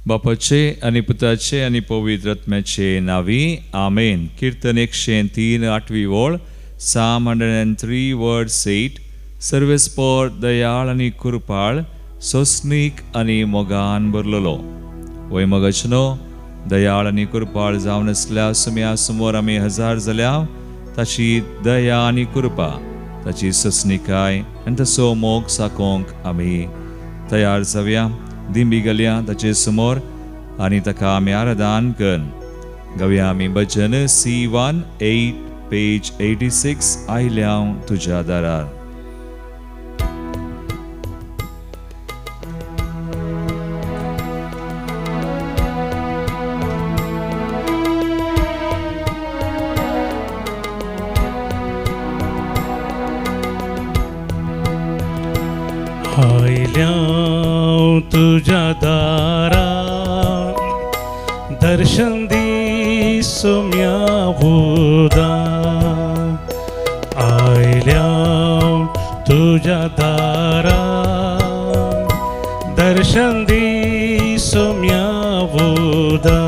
बापाचे आनी पुताचे आनी पवित्र आत्म्याचे नांवी आमेन. किर्तन 103 आठवी वळ, Psalm 103 verse 8. सर्वेस्पोर दयाळ आनी कृपाळ, सोसणीक आनी मोगान भरलेलो. वय मोगाचनो दयाळ आनी कृपाळ जावन आसल्या सुम्या समोर आमी हजार जाल्या ताची दया आनी कृपा, ताची सोसणिकाय आनी तसो मोग साकोंक आमी तयार जावया. दिंबी घालया ताचे समोर आनी ताका आमी आराधन कर गावया. आमी भजन C18 page 86 आयल्या हांव तुज्या दारार. आयल्या तुज्या दारा दर्शन दी सोम्या उदा. आयल्या तुज्या दारा दर्शन दी सोम्या उदा.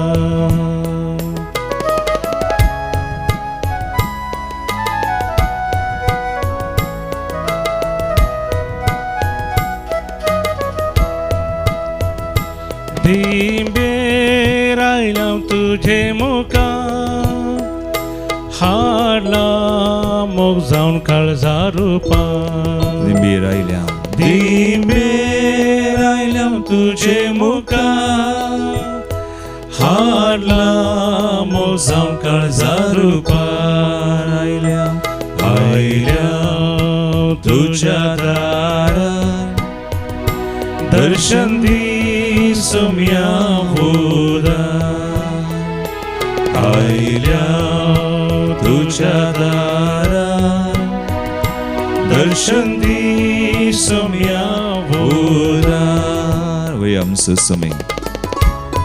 दिंबेर आयल्या तुजे मुखार हाडला मोग जावन काळजा रुपा. दिंबेर आयल्या, दिंबेर आयल्या तुजे मुखार हाडला मोग जावन काळजा रुपार. आयल्या, आयल्या तुज्या दारार दर्शन दी सोम्या उदा. आयल्या तुज्या दारार दर्शन दी सोम्या उदा. वय आमचो समी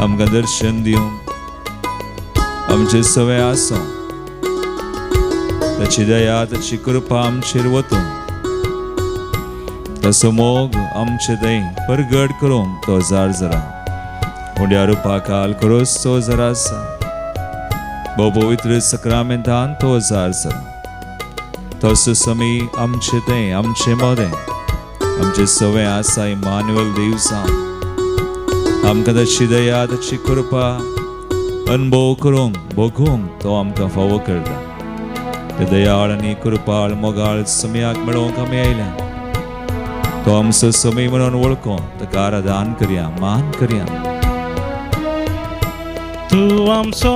आमकां दर्शन दिवंक आमचे सवे आसूं. ताची दया ताची कृपा आमचेर वतूं, तसो मोग आमचे दय परगट करूंक तो जार जरा उड्या रुपा काल करोस तो जरा आसा. भोव पवित्र सक्रामेंतान तो जार जरा तसो समी आमचे दय आमचे मोदें आमचे सवे आसा. इमानुएल देव जावन आमकां ताची दया ताची कृपा अनुभव करूंक भोगूंक तो आमकां फावो करता. ते दयाळ आनी कृपाळ मोगाळ समयाक मेळोवंक आमी आयल्या. तो आमचो समय म्हणून वळखून ताका आराधन करया, मान करया. तूं आमचो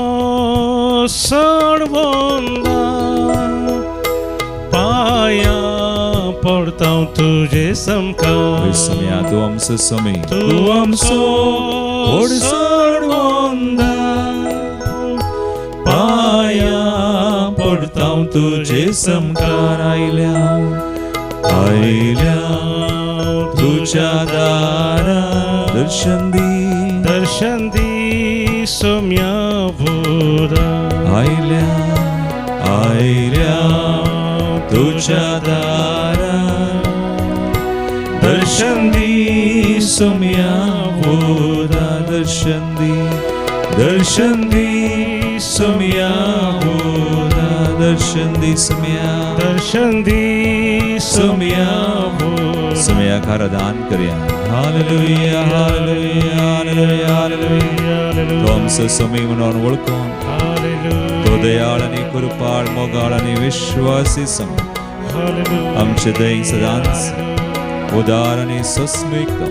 सडवंदा पाया पडता तुजे समकार. समया तूं आमचो समय, तूं आमचो सडवंदा पाया पडता तुजे समकार. आयल्या, आयल्या तुज्या दारा दर्शन दी, दर्शन दी सोम्या उदा. आयल्या, आयल्या तुज्या दारा दर्शन दी सोम्या उदा. दर्शन दी, दर्शन दी सोम्या उदा. दर्शन दी सोम्या, दर्शन दी सोम्या उदा. सोम्या आराधन करया. हालेलुया, हालेलुया, हालेलुया, हालेलुया. तो आमचो समय म्हणून वळखून तो दयाळ आनी कृपाळ मोगाळ आनी विश्वासी समय आमचे दय सदांच उदार आनी सोसणीक तो.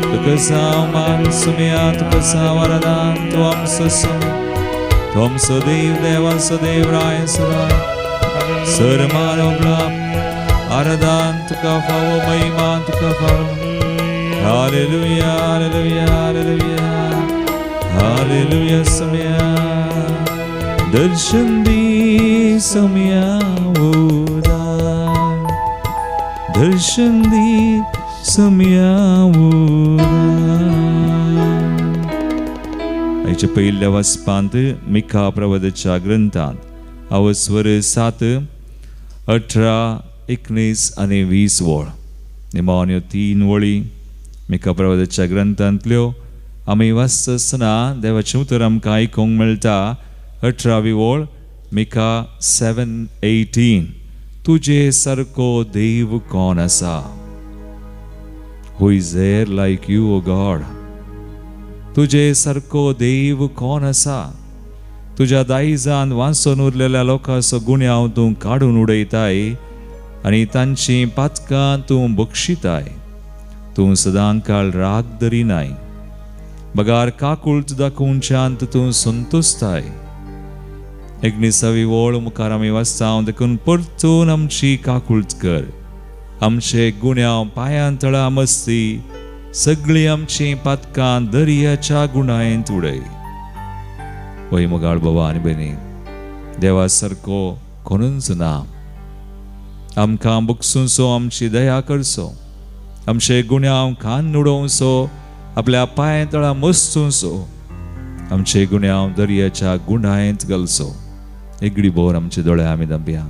तुका जावं मान सुम्या, तुका जावं आराधन. तूं आमचो समय, तूं आमचो देव, देवाचो देव, राय सराय सर मानव आराधन तुका फावो, महिमा तुका फावो. हालेलुया, हालेलुया, हालेलुया, हालेलुया. सम्या दर्शन दी सम्या उदा, दर्शन दी सम्या उदा. आयच्या पयल्या वाचपांत मिखा प्रवादाच्या ग्रंथांत आवस्वर 7, 18, 19 आनी 20 वळ. निमाण्यो 3 वळी मिखा प्रवादाच्या ग्रंथांतल्यो आमी वाचता आसतना देवाचें उतर आमकां आयकूंक मेळटा. 18वी वळ, मिका 7:18. तुजे सारको देव कोण आसा? Who is there like you, O God? तुजे सारको देव कोण आसा? तुज्या दायजान वाचून उरलेल्या लोकांचो गुन्यांव तूं काडून उडयताय आनी तांचीं पातकां तूं बक्षिताय. तूं सदांकाळ राग धरिनाय, बगार काकूळट दाखोवच्यान तूं संतोशताय. 19वी वळ मुखार आमी वाचता, देखून परतून आमची काकूळट कर, आमचे गुन्यांव पांयां तळा मस्ती, सगळीं आमचीं पातकां दर्याच्या गुणायेंत उडय. वय मोगाळ बाबा आनी भयणी, देवा सारको कोणूच ना. आमकां बगसुंचो, आमची दया करचो, आमचे गुन्यांव खान उडोवचो, आपल्या पांयां तळा मस्तुंचो, आमचे गुन्यांव दर्याच्या गुणायेंत घालचो. एगडी भोर आमचे दोळे आमी दांपया.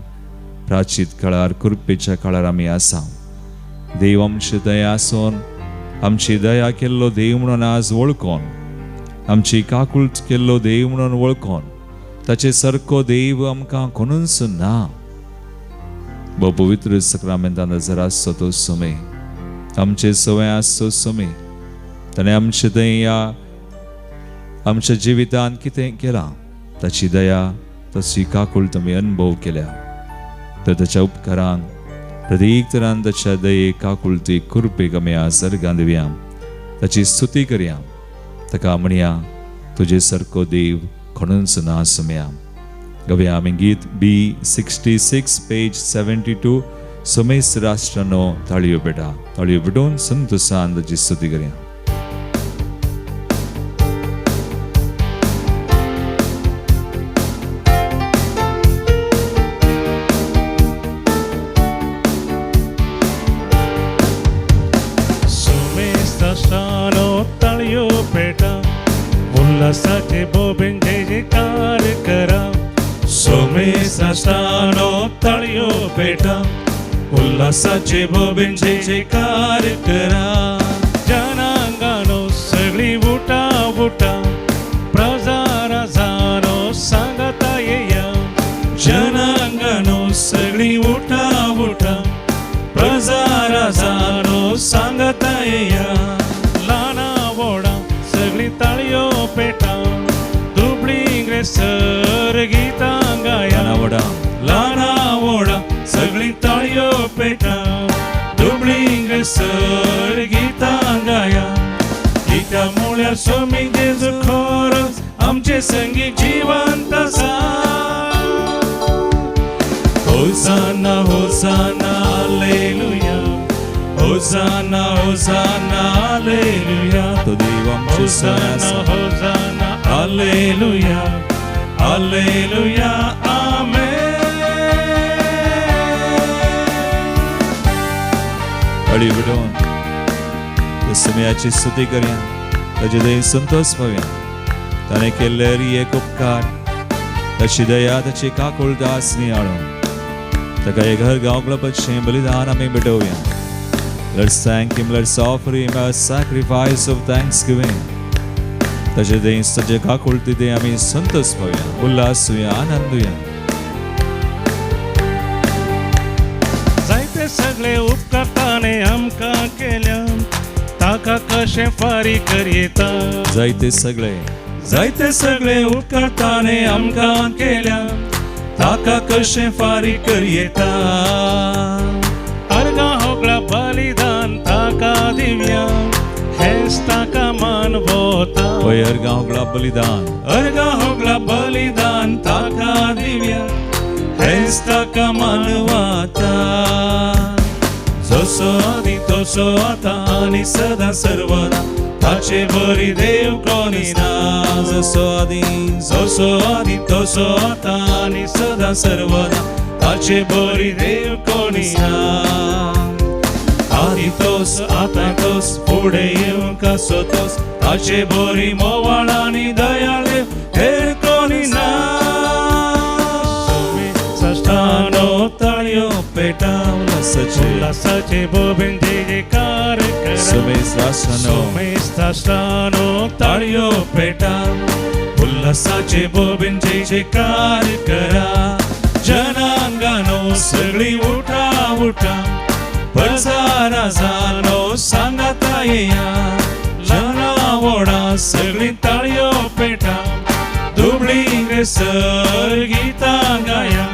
प्राचीत काळार, कृपेच्या काळार आमी आसा. देव आमचे दया आसून आमची दया केल्लो देव म्हणून आज वळखोन, आमची काकूळट केल्लो देव म्हणून वळखोन, ताचे सारको देव आमकां कोणूच ना. भोव पवित्र सक्रामेंतान नजर आसचो तो समय, आमचे सवय आसचो समय, ताणें आमचे दया आमच्या जिवितांत कितें केलां ताची दया, ताची काकूळट आमी अनुभव केल्या. तर ताच्या उपकारांक प्रत्येक तरान ताच्या दये, काकुळटी, कृपेक आमी आज सर्गां दिवया, ताची स्तुती करया, ताका म्हणया तुजे सारको देव कोणूच ना सुमया. गवया आमी गीत B66 page 72. समेस्त राष्ट्रांनो ताळयो पेटा, ताळयो पेटोवन संतोषान ताची स्तुती करया. उल्हासाचे बोबेन जय जयकार करा. सोमेसानो ताळयो पेटा, उल्हासाचे बोबेन जय जयकार करा. जनांगानो सगळी उठा उठा, प्रजा राजानो सांगता येया. जनांगानो सगळी उठा उठा, प्रजा राजानो सांगता येया. लाना वोडा सगळी ताळयो पेटा, दुबळी सर गीतां गाया. लाना वोडा सगळी ताळयो पेटा, दुबळी सर गीतां गाया. गीता मुळ्यार स्वामी जेजू खरोच आमचे संगी जिवंत आसा. होसाना होसाना हालेलुया, होसाना होसाना हालेलुया. तो देव आमचे सवय होसाना आसा. होसाना हालेलुया, हालेलुया आमेन. ताळयो पेटोवन त्या समयाची स्तुती करया, ताचे दयेन संतोष पावया. ताणें केल्ले एक उपकार, ताची दया, ताची काकूळट आस नियाळून ताका एक हर गांव क्लबाचें बलिदान आमी भेटोवया. Let's thank him, let's offer him a sacrifice of thanksgiving. ताचे दयेन, ताचे काकुळटी दे आमी संतोष पावया, उल्हासूया, आनंदुया. जायते सगळे उपकार ताणें आमकां केल्या, ताका कशें फारीक करयेता. जायते सगळे, जायते सगळे उपकार ताणें आमकां केल्या, ताका कशें फारीक करयेता. अर्गां होगळा बलिदान ताका दिवया, हेंच ताका मानवता. पळय अर्गां होगळा बलिदान, अर्गां होगळा बलिदान ताका दिवया, हेंच ताका मानवता. जसो आदी तसो आतां आनी सदां सर्वदा, ताचे बरी देव कोणी ना. जसो आदी, जसो आदी तसो आतां आनी सदां सर्वदा, ताचे बरी देव कोणी ना. आदी तोस आतां तोस फुडें येवंक आसो तोस, ताचे बरी मोवाळ आनी दयाळ देव हेर कोणी ना. सश्टानो ताळयो पेटा, उल्हासाचे उल्हासाचे बोबेन जय जयकार करा समेस्तानो सोमेस्तानो ताळयो पेटा उल्हासाचे बोबीन जय जयकार करा जनांगानो सगळी उठा उठा परजा राजानो सांगाता येया ल्हाना व्हडा सगळी ताळयो पेटा दुबळी सर गीतां गाया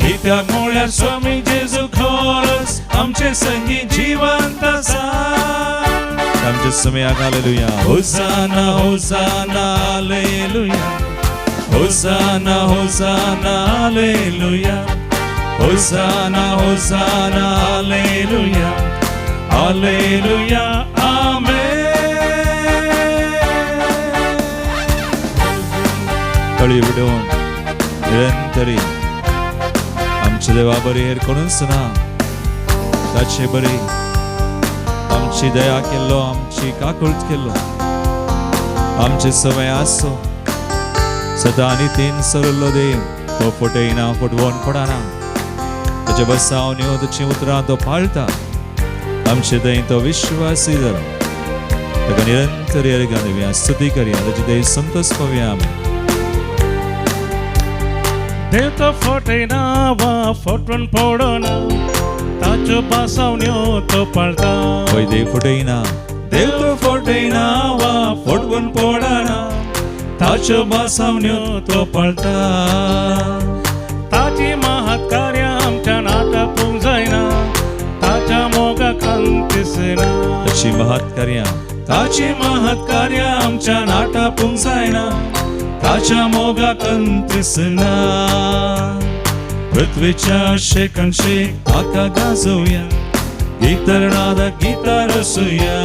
कित्याक म्हळ्यार स्वामी जेजू खरोच आमचे संगी जिवंत आसा. आमच्या समयाक hallelujah. Hosanna hosanna hallelujah hosanna hosanna hallelujah hosanna hosanna hallelujah hallelujah amen. तळी विडोवन निरंतरी आमच्या देवा बरी हेर कोणूच ना ताचे बरी आमची दया केल्लो आमची काकूळत केल्लो आमचे समय आसो सदां आनी तीन सरल्लो देव तो फटयना फटवण पडना ताचे बसावन ताचीं उतरां तो पाळटा आमचे दय तो विश्वासी जाला ताका निरंतर अर्घां दिवया स्तुती करया ताची दय संतोष पावया आमी. देव तो फटयना वा फटवण पडना ताच्यो पासावण्यो तो पाळटा. होय देव फटयना देव तो फटयना वा फटवण पडना ताच्यो भासावण्यो तो पाळटा. ताची महत् कार्यां आमच्या नाटापूंक जायना ताच्या मोगाक अंत दिसना. ताची महत् कार्यां ताची महत् कार्यां आमच्या नाटापूंक जायना ताच्या मोगाक अंत दिसना. पृथ्वीच्या शेकन शेक ताका गाजोवया गीतरणाद गीता रसुया.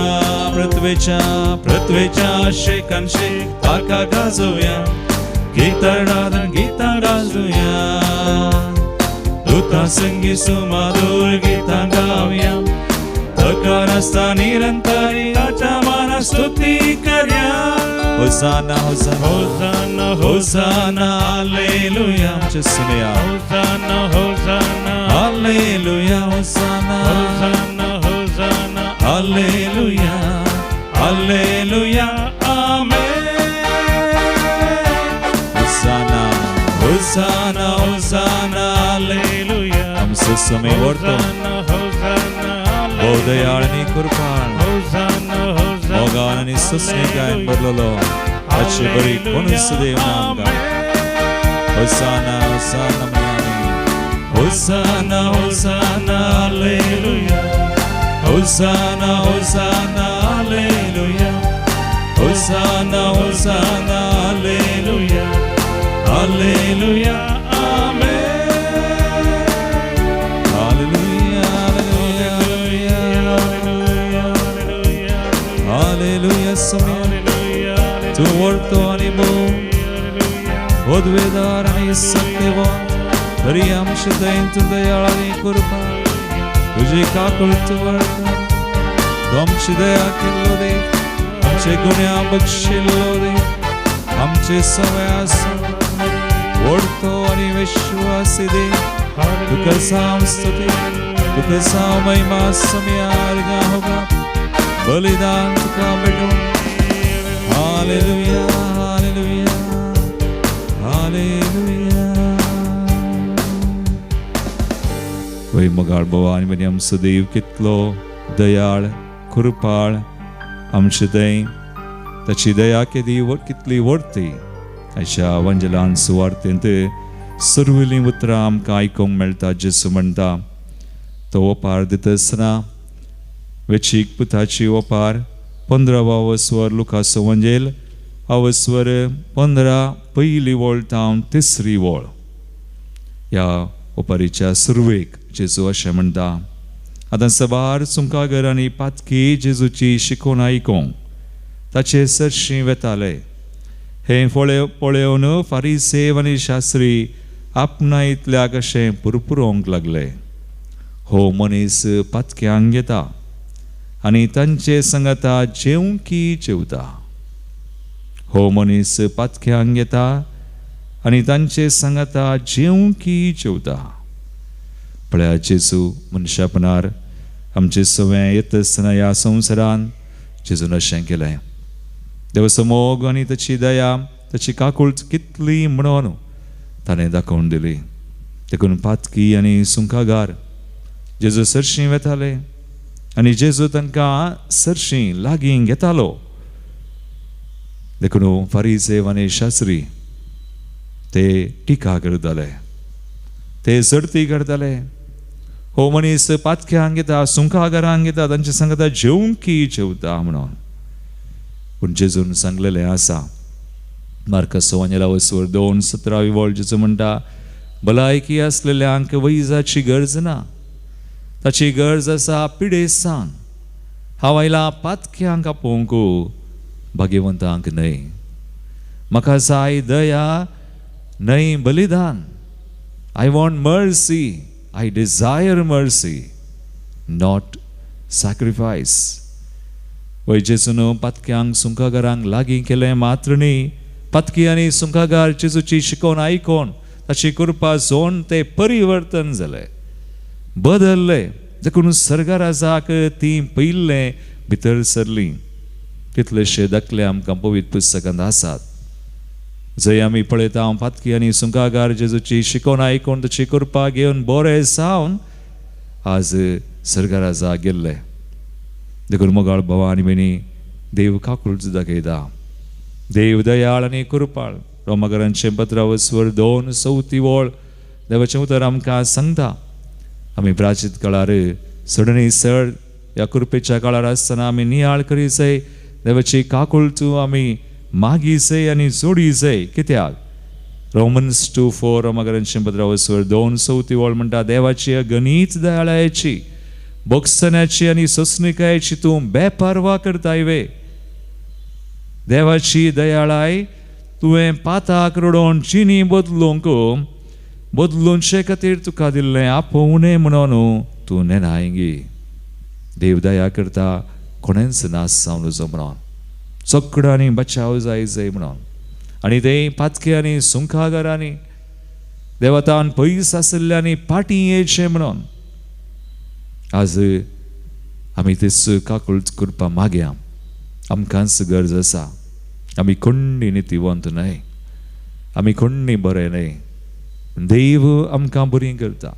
पृथ्वेच्या पृथ्वीच्या शेकन शेक ताका गाजोवया गीतरणाद गीता गाजोवया. दूता संगी सुमाधूर गीतां गावया ताका रस्ता निरंतरी ताच्या माना स्तुती करया. होसाना होसाना होसाना होसाना हालेलुया आमच्या सुमया होसाना होसाना हालेलुया होसाना होसाना होसाना hallelujah hallelujah amen. होसाना होसाना होसाना हालेलुया आमचो समय व्हरतो भोव दयाळ आनी कृपाळ होसाना होसाना मोगान आनी सोंसणीकायेन भरलेलो ताचे बरी कोणूच देव ना आमकां. होसाना होसाना म्हणया आमी. होसाना होसाना हालेलुया होसाना होसाना हालेलुया होसाना होसाना hallelujah hallelujah amen. Hallelujah hallelujah hallelujah समया तूं व्हरतो आनी भोव पदवेदार आनी सत्यवान तरी आमचे दयेन तूं दयाळ आनी कृपा तुजी काकूळत वाडटा. तूं आमची दया केल्लो देव आमचे गुण्या बक्षिल्लो देव आमचे समय आसा व्हडतो आनी विश्वासी देव तुका साव स्तुती तुका साव महिमा समया अर्घां होगा बलिदान तुका भेटो. हालेलुया हालेलुया हालेलुया. वय मोगाळ बोवा आनी बरी आमचो देव कितलो दयाळ कृपाळ आमचे दय ताची दया केदी कितली व्हडती अशा वंजलान सुवार्तेंत सुरवेलीं उतरां आमकां आयकूंक मेळटा. जेजू म्हणटा तो ओपार दिता आसतना वेचीक पुताची ओपार 15 वस्वर लुकासो वंजेल अवस्वर 15 पयली वळ तावन तिसरी वळ ह्या ओपारीच्या सुरवेक जेजू अशें म्हणटा आतां सबार सुंकागर आनी पातकी जेजूची शिकोवन आयकूंक ताचे सरशीं वेताले. हें पळोवन फारीसेव आनी शास्त्री आपणा इतल्याक अशें पुरपुरोवंक लागले हो मनीस पातक्यांक येता आनी तांचे संगता जेवंकी जेवता. हो मनीस पातक्यांक येता आनी तांचे संगता जेवंकी जेवता. पळया जेजू मनशापणार आमचे सवें येता आसतना ह्या संवसारान जेजून अशें केलें. देवाचो मोग आनी ताची दया, ताची काकूळट कितली म्हणून ताणें दाखोवन दिली. देखून पातकी आनी सुंकागार जेजू सरशीं वेताले आनी जेजू तांकां सरशीं लागीं घेतालो. देखून फारीसेव आनी शास्त्री ते टिका करताले, ते झडती करताले. हो मनीस पातक्यांक घेता, सुंकागारांक घेता, तांचे सांगता जेवंकी जेवता म्हणून. पूण जेजून सांगलेलें आसा, मार्कस वचवर 2:17 वळ जेजू म्हणटा, भलायकी आसलेल्यांक वैजाची गरज ना, ताची गरज आसा पिडेस्तांक. हांव आयला पातक्यांक आपोवंक, भाग्यवंतांक न्हय. म्हाका जाय दया न्हय बलिदान. I want mercy, I desire mercy, not sacrifice. वय जेजून पातक्यांक सुंकागारांक लागीं केलें मात्र न्ही, पातकी आनी सुंकागार जेजूची शिकोवन आयकोन ताची कृपा जोन ते परिवर्तन जाले, बदलले. देखून सर्गाराजाक ती पयिल्लें भितर सरलीं. तितलेशे दाखले आमकां पवित्र पुस्तकांत आसात, जंय आमी पळयता पातकी आनी सुंकागार जेजूची शिकोवन आयकोन ताची कृपा घेवन बरे जावन आज सर्गाराजा गेल्ले. देखून मोगाळ भावा आनी भयणी, देव काकूळट दाखयता, देव दयाळ आनी कृपाळ. रोमागरांचें पत्रावस्वर 2:4 वळ देवाचें उतर आमकां सांगता, आमी प्राचीत काळार सडणी सड ह्या कृपेच्या काळार आसतना आमी नियाळ करी जाय, देवाची काकूळट आमी मागी जाय आनी जोडी जाय. कित्याक? रोमन्स 2:4 रोमागरांचें पत्रावस्वर 2:4 वळ म्हणटा, देवाची अगणीत दयाळायेची, भोगसण्याची आनी सोंसणिकायेची तूं बेपर्वा करताय वे. देवाची दयाळाय तुवें पाताक रडोवन चिनी बदलूंक बदलूंचे खातीर तुका दिल्लें आपोवणें म्हणून तूं नेणायगी. देव दया करता कोणेंच नाश जावन वचो म्हणून, सगळ्यांनी बचाव जाय जाय म्हणून. आनी ते पातक्यांनी सुंखागारांनी देवतान पयस आशिल्ल्यांनी फाटीं येयचें म्हणून आज आमी तेच काकूळट करपा मागया. आमकांच गरज आसा. आमी कोण्णी नितीवंत न्हय, आमी कोण्णी बरें न्हय. देव आमकां बरीं करता,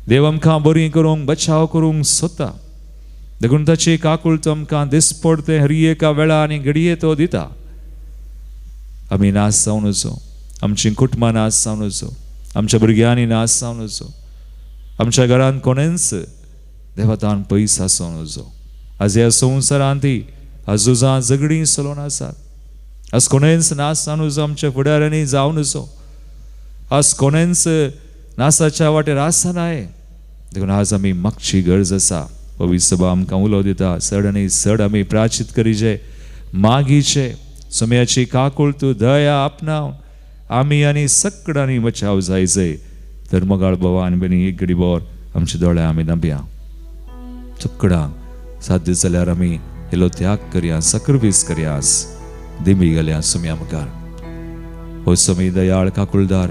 देव आमकां बरीं करूंक बचाव करूंक सोदता. देखून ताची काकूळट आमकां दिसपडतें हर एका वेळा आनी घडये तो दिता. आमी नाश जावन वचो, आमचीं कुटुंबां नाश जावन वचो, आमच्या भुरग्यांनी नाश जावन वचो, आमच्या घरांत कोणेंच देवतान पयस आसून वचो. आज ह्या संवसारांत आज झुजां झगडीं चलोवन आसात. आज कोणेंच नाश जावन वचो, आमच्या फुडाऱ्यांनी जावन वचो. आज कोणेंच नासाच्या वाटेर आसनाय. देखून आज आमी मागची गरज आसा. पवित्र सभा आमकां उलो दिता, चड आनी चड आमी प्राचीत करीचे, मागीचे सोम्याची काकूळट दया आपणावन आमी आनी सगळ्यांनी बचाव जाय जाय. तर मोगाळ भावा आनी भयणी, एक घडी भर आमचे दोळे आमी धांपया. सगळ्यांक साध्य जाल्यार आमी इल्लो त्याग करया, सक्रवीस करया, दिमी गेल्या सोम्या मुखार. हो सोमी दयाळ काकुळदार,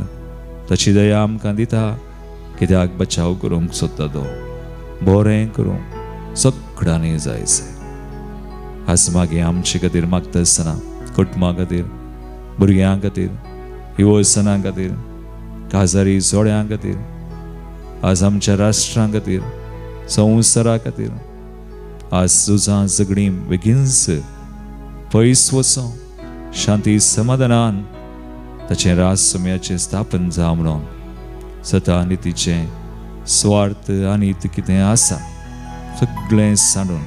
ताची दया आमकां दिता, कित्याक बचाव करूंक सोदता तो, बरें करूंक सगळ्यांनी जाय जाय. आज मागीर आमचे खातीर मागता आसतना कुटुंबा खातीर, भुरग्यां खातीर, युवसनां खातीर, काजारी जोड्यां खातीर, आज आमच्या राष्ट्रां खातीर, संवसारा खातीर, आज झुजां झगडीं बेगीनच पयस वचो, शांती समाधानान ताचें राज सम्याचें स्थापन जावं म्हणून. सता नितीचें स्वार्थ आनी कितें आसा सगळें सांडून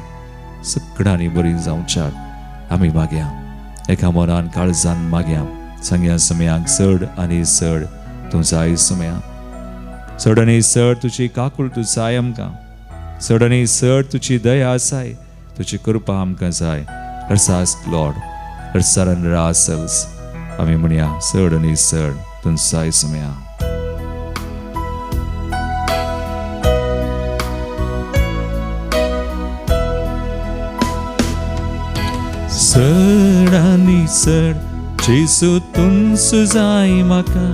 सगळ्यांनी बरी जावच्याक आमी मागया. एका मनान काळजान मागया, सांगया सम्याक चड आनी चड तूं जाय सम्या, चड आनी चड तुजी काकूळट जाय आमकां, चड आनी चड तुजी दया जाय, तुजी कृपा आमकां जाय. Let's ask Lord, let's surrender ourselves. आमी म्हणया चड आनी चड तूं जाय सम्या. चड आनी चड जेजू तूंच जाय म्हाका,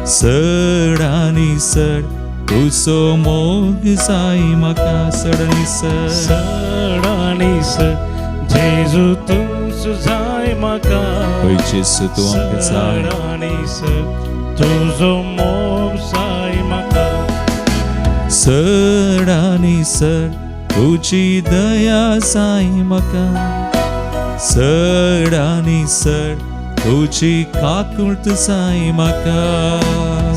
चड आनी चड तुजो मोग जाय म्हाका चड आनी चड. चड आनी चड जेजू तूंच जाय म्हाका. हय जेजू, तूं आमकां जाय. चड आनी चड तुजो मोग जाय म्हाका. चड आनी चड तुजी दया जाय म्हाका. चड आनी चड तुजी काकूळट जाय म्हाका.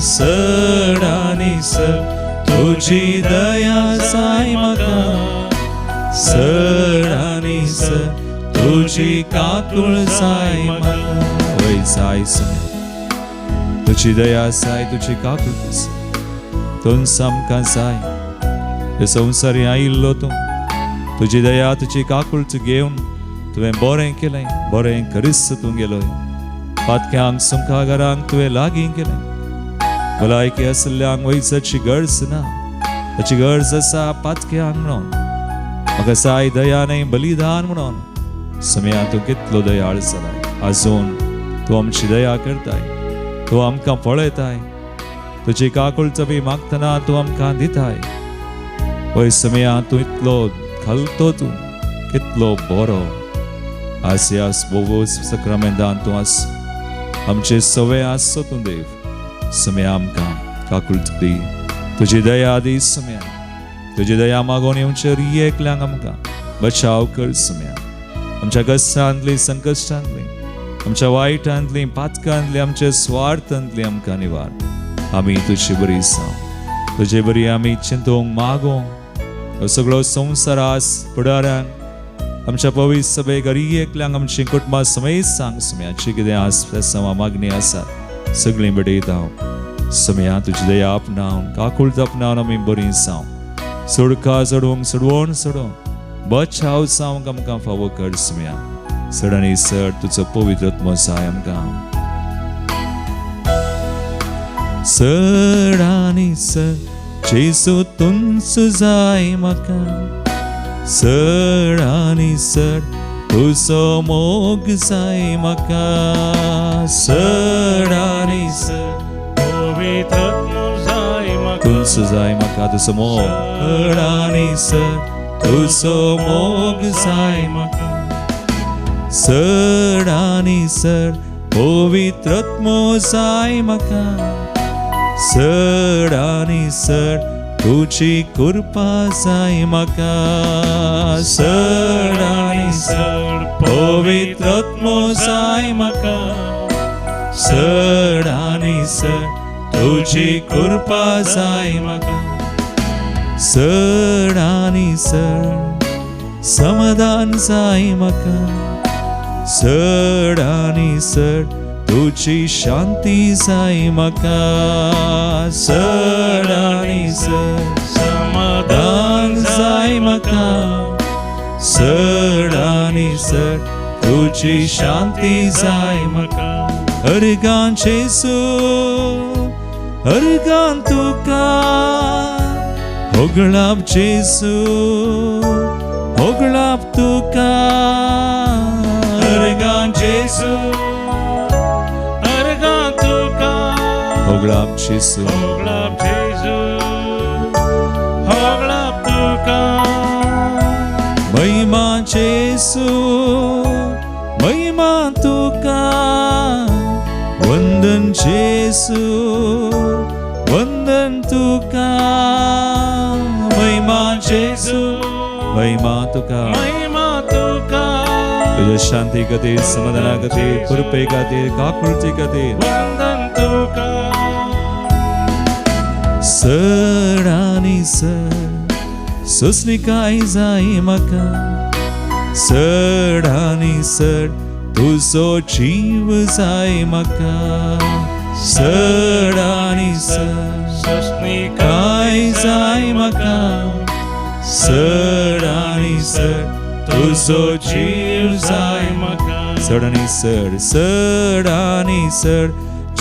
चड आनी चड तुजी दया जाय म्हाका. चड आनी चड तुजी काकूळ जाय म्हाका. वय, जाय सगळें. तुजी दया जाय, तुजी काकूळ जाय. तूंच आमकां जाय. हे संवसारी आयिल्लो तूं, तुजी दया, तुजी काकूळट घेवन तुवें बरें केलें, बरें करीस तूं गेलोय. पातक्यांक, सुंकागारांक तुवें लागीं केलें. भलायकी आशिल्ल्यांक वैजाची गरज ना, ताची गरज आसा पातक्यांक. म्हणून म्हाका जाय दया न्हय बलिदान. म्हणून समया, तूं कितलो दयाळ जालाय. अजून तूं आमची दया करताय, तूं आमकां पळयताय. तुजी काकूळट बी मागतना तूं आमकां दिताय. वय समया, तूं इतलो घालतो, तूं कितलो बरो. आज ह्या बोवोस सक्रामेंतान तूं आस, आमचे सवे आसचो तूं देव. समया, आमकां काकूळट दी, तुजी दया दी. समया, तुजी दया मागोवन येवचे एकल्यांक आमकां बचाव कर. समया, आमच्या कश्टांतली, संकश्टांतली, आमच्या वायटांतली, पातकांतली, आमच्या स्वार्थांतली आमकां निवार. आमी तुजे बरी जावं, तुजे बरी आमी चिंतूंक, मागोंक. हो सगळो संवसार आस फुडाऱ्यांक, आमच्या पवित्र सभेक, हर एकल्यांक, आमची कुटुंबां समेत सांग. समयाची कितें आस मागणी आसा, सगळीं भेटयता हांव. समया, तुजी दया आपणावन, काकूळट आपणावन आमी बरीं जावं. सोडका चडोवंक, सोडवण सोडोवंक, बचाव जावंक आमकां फावो कर. समया, चड आनी चड तुजो पवित्र आत्मो जाय आमकां. चड आनी चड जेजू तूंच जाय म्हाका. चड आनी चड तुजो मोग जाय म्हाका. चड आनी चड पवित्र आत्मो जाय म्हाका. तूंच जाय म्हाका, तुजो मोग. चड आनी चड तुजो मोग जाय म्हाका. चड आनी चड पवित्र आत्मो जाय म्हाका. चड आनी चड तुजी कृपा जाय म्हाका. चड आनी चड चड पवित्र आत्मो जाय म्हाका. चड आनी चड तुजी कृपा जाय म्हाका. चड आनी चड समाधान जाय म्हाका. चड आनी चड तुजी शांती जाय म्हाका. चड आनी चड समाधान दान जाय म्हाका. चड आनी चड तुजी शांती जाय म्हाका. अर्गां जेजू, अर्गां तुका. होगळाप जेजू, होगळाप तुका. अर्गां जेजू, अर्गां तुका. होगळाप जेजू. होगळाप जेजू, होगळाप तुका. महिमा जेजू, महिमा तुका. वंदन जेजू, वंदन तुका. महिमा जेजू, महिमा तुका. महिमा तुका. तुझ्या शांती खातीर, समाधाना खातीर, कृपे खातीर, काकुळटी खातीर. वंदन तुका. चड आनी चड सोसणिकाय जाय म्हाका. चड आनी चड तुजो जीव जाय म्हाका. चड आनी चड सोसणिकाय काय जाय म्हाका. चड आनी चड तुजो जीव जाय म्हाका. चड आनी चड, चड आनी चड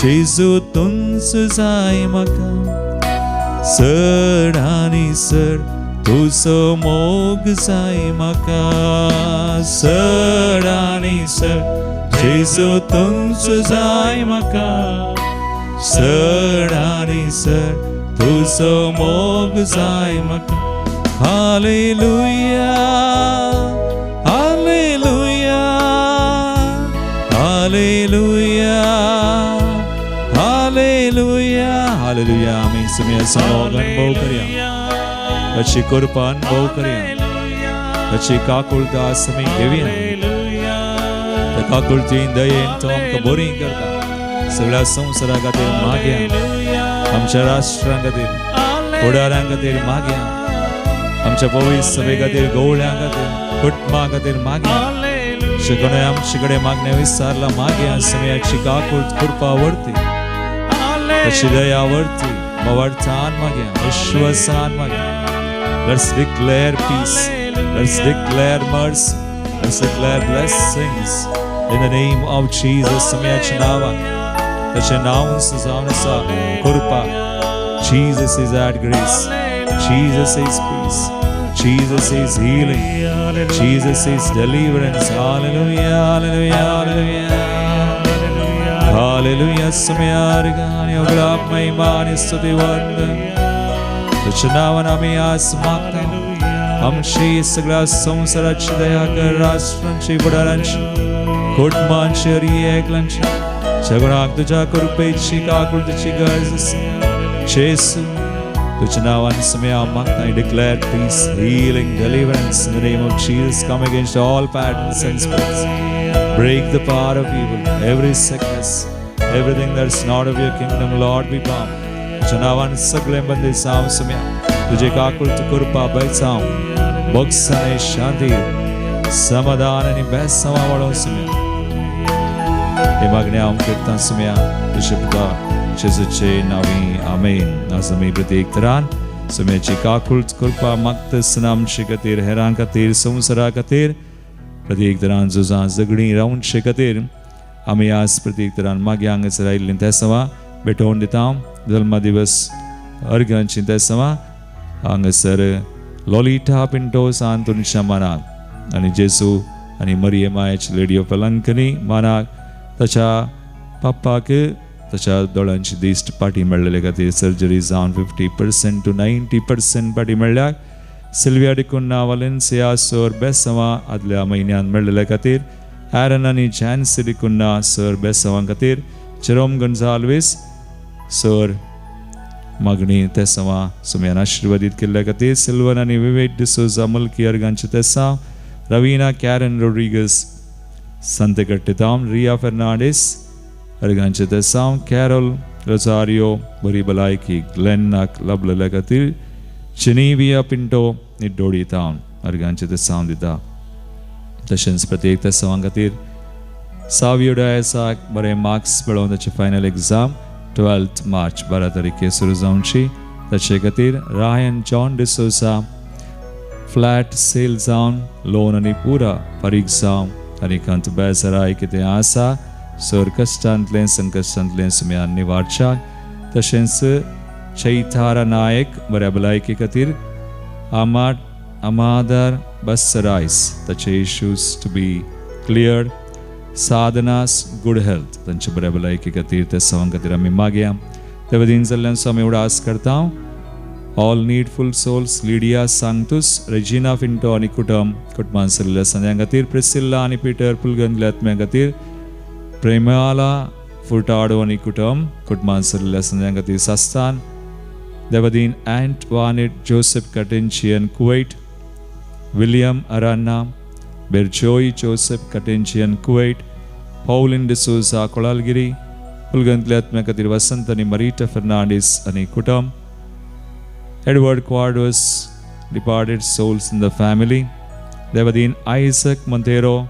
जेजू तूंच जाय म्हाका. चड आनी चड तुजो मोग जाय म्हाका. चड आनी चड जेजू तूंच जाय म्हाका. चड आनी चड तुजो मोग जाय म्हाका. Hallelujah, hallelujah, hallelujah, hallelujah, hallelujah. आमी सुम्याचो मोग अनुभव करया, ताची कृपा अनुभव करया, ताची काकुळट आमी घेवया. त्या काकुळटीन, दयेन तो आमकां बरी करता. सगळ्या संवसारा खातीर मागया, आमच्या राष्ट्रां खातीर, फुडारां खातीर मागया, आमच्या पवित्र सभे खातीर, गवळ्यां खातीर, कुटुंबा खातीर मागया. शिकणे आमचे कडेन मागणें विचारला, मागया. समयाची काकुळट, कृपा वरती, ताची दया वरती मवार्थान मागया, विश्वासान मागया. Let's declare peace. Let's declare mercy. Let's declare blessings in the name of Jesus. समयाच्या नावान, ताचें नांव जावन आसा कृपा. Jesus is our grace. Jesus is peace. Jesus is healing. Jesus is deliverance. Hallelujah, hallelujah, hallelujah. Hallelujah. समयार्गानि उगडाप, महिमा आनी स्तुती वंदन. तुझ्या नावान आमी आज मागता. आमची, सगळ्या संवसाराची दया कर. राष्ट्रांची, फुडारांची, कुटुंबांची, एकलांची, सगळ्यांक तुझ्या कृपेची, काकुळटीची गरज आसा. जेसू, तुझ्या नावान समय मागता. I declare peace, healing, deliverance in the name of Jesus. Come against all patterns and spirits. Break the power of evil, every sickness, everything that's not of your kingdom, Lord, be bound. तुझ्या नावान सगळे बंदिसांव सम्या. तुझे काकुळट, कृपा, बेसांव, बोगसाने, शांती, समाधान आनी बेसांवा वाडोवं सम्या. हे मागणे हांव करता सम्या, तुझे पुता जेजूचे नावी, आमेन. आज आमी प्रत्येक तरान सम्याची काकुळट, कृपा मागतासतना आमचे खातीर, हेरां खातीर, संवसारा खातीर, प्रत्येक तरान झुजां झगडीं रावचे खातीर आमी आज प्रत्येक तरान मागीर हांगासर आयिल्लीं तेसांवां भेटोवन दिता. जल्मा दिवस अर्घांची तेसांवां हांगासर लोलिटा पिंटो सांतोनच्या मानाक आनी जेजू आनी मरिये मायेची लेडी ऑफ वेलंकनी मानाक, ताच्या पप्पाक ताच्या दोळ्यांची दिश्ट पाटी मेळ्ळेले खातीर, सर्जरी जावन 50% टू 90% पाटी मेळ्ळ्या. सिल्विया डिकुन्ना वालेन्सिया सर बेसवां आदल्या म्हयन्यान मेळ्ळेले खातीर, ॲरन आनी जॅन्सी डिकुन्ना सर बेसवां खातीर, जेरोम गोन्साल्वीस सर मागणी तेसांवां सुम्यान आशिर्वादीत केल्ल्या खातीर, सिल्वन आनी विवेक डिसोजा मुल्की अर्गांचे तेसांव, रवीना कॅरन रोड्रिगस संतेकट्टे, रिया फेर्नांडीस अर्गांचे तेसांव, कॅरल रोजारियो बरी भलायकी ग्लेनाक लाभलेल्या खातीर, जेनेविया पिंटो निड्डोडी तावन अर्गांचे तेसांव दिता. तशेंच प्रत्येक तेसांवां खातीर, सावियो डायसाक बरे मार्क्स मेळोवन ताची फायनल एग्जाम 12 मार्च 12 तारखे सुरू जावची ताचे खातीर, रायन जॉन डिसोजा फ्लॅट सेल जावन लोन आनी पुरा फारीक जावं आनी खंत बेजाराय कितें आसा सर कश्टांतलें, संकश्टांतलें सुम्यान निवारच्याक. तशेंच चैतारा नायक बऱ्या भलायके खातीर, आमाड अमादर बसरायस ताचे issues to be cleared, Sadhana's good health तांच्या बऱ्या भलायके खातीर त्या सवां खातीर आमी मागया. त्या वतीन जाल्ल्यान आमी उडास करता. ऑल नीडफुल सोल्स, लिडिया सांगतूस, रेजिना फिंटो आनी कुटुंब, कुटुंबान सरलेल्या संद्यां खातीर, प्रिसिल्ला आनी पिटर पुलगंतल्या आत्म्या खातीर, प्रेमाला फुर्टाडो आनी कुटुंब, कुटुंबान सरलेल्या संद्यां खातीर सास्तान देवदीन, अँट वानेट जोसेफ कटेंचियन कुवैट, विलियम अरान्ना, बेर्जोई जोसेफ कटेंचियन कुवैट, पौलिन डिसोजा कोळालगिरी, पुलगंतल्या आत्म्या खातीर वसंत आनी मरिटा फेर्नांडीस आनी कुटुंब, Edward Quadros, departed souls in the family, Devadin Isaac Montero,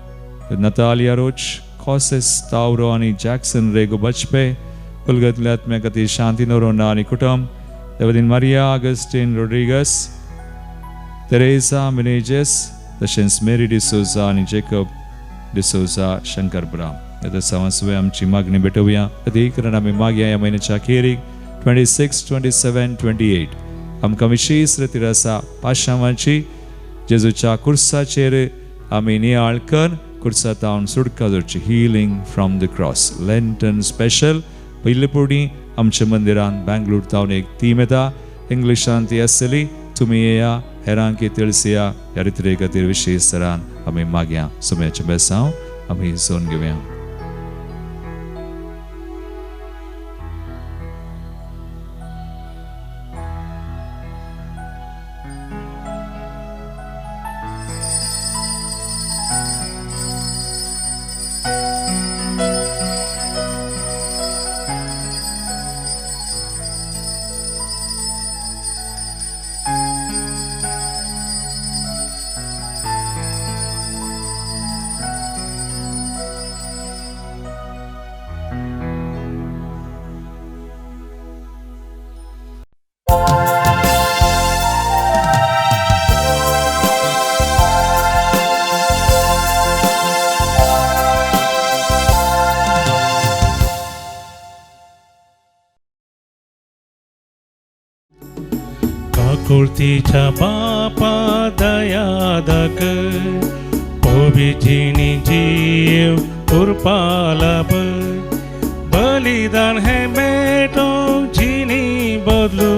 Natalia Roach, Causes Tauro आनी जॅक्सन रेगो बचपे, पुलगतल्या आत्म्या खातीर शांती नोरोना आनी कुटुंब, देवदीन मारिया ऑगस्टीन रोड्रिगस, तेरेसा मिनेजस, तशेंच मेरी डिसोजा आनी जेकब डिसोजा शंकरपुरा. आतां सवां आमची मागणी भेटोवया. प्रत्येक आमी मागया. ह्या म्हयन्याच्या अखेरीक 26, 27, 28 आमकां विशेश रितीर आसा पाशांवाची. जेजूच्या कुर्साचेर आमी नियाळ कर, कुर्सा तावन सुटका जोडची, healing from the cross, Lenten special. पयले पयलीं आमच्या मंदिरान बँगलोर तावन एक टीम येता, इंग्लिशान ती आसतली. तुमी येया, हेरांकी तिळसिया. ह्या रित्रे खातीर विशेश तरान आमी मागया. सुम्याचें बेसांव आमी जोन घेवया. काकुळतीच्या बापा दया दाखय, पोबीजिनी जीव उरपा लाभ, बलिदान हे मेटो जिणी बदलू,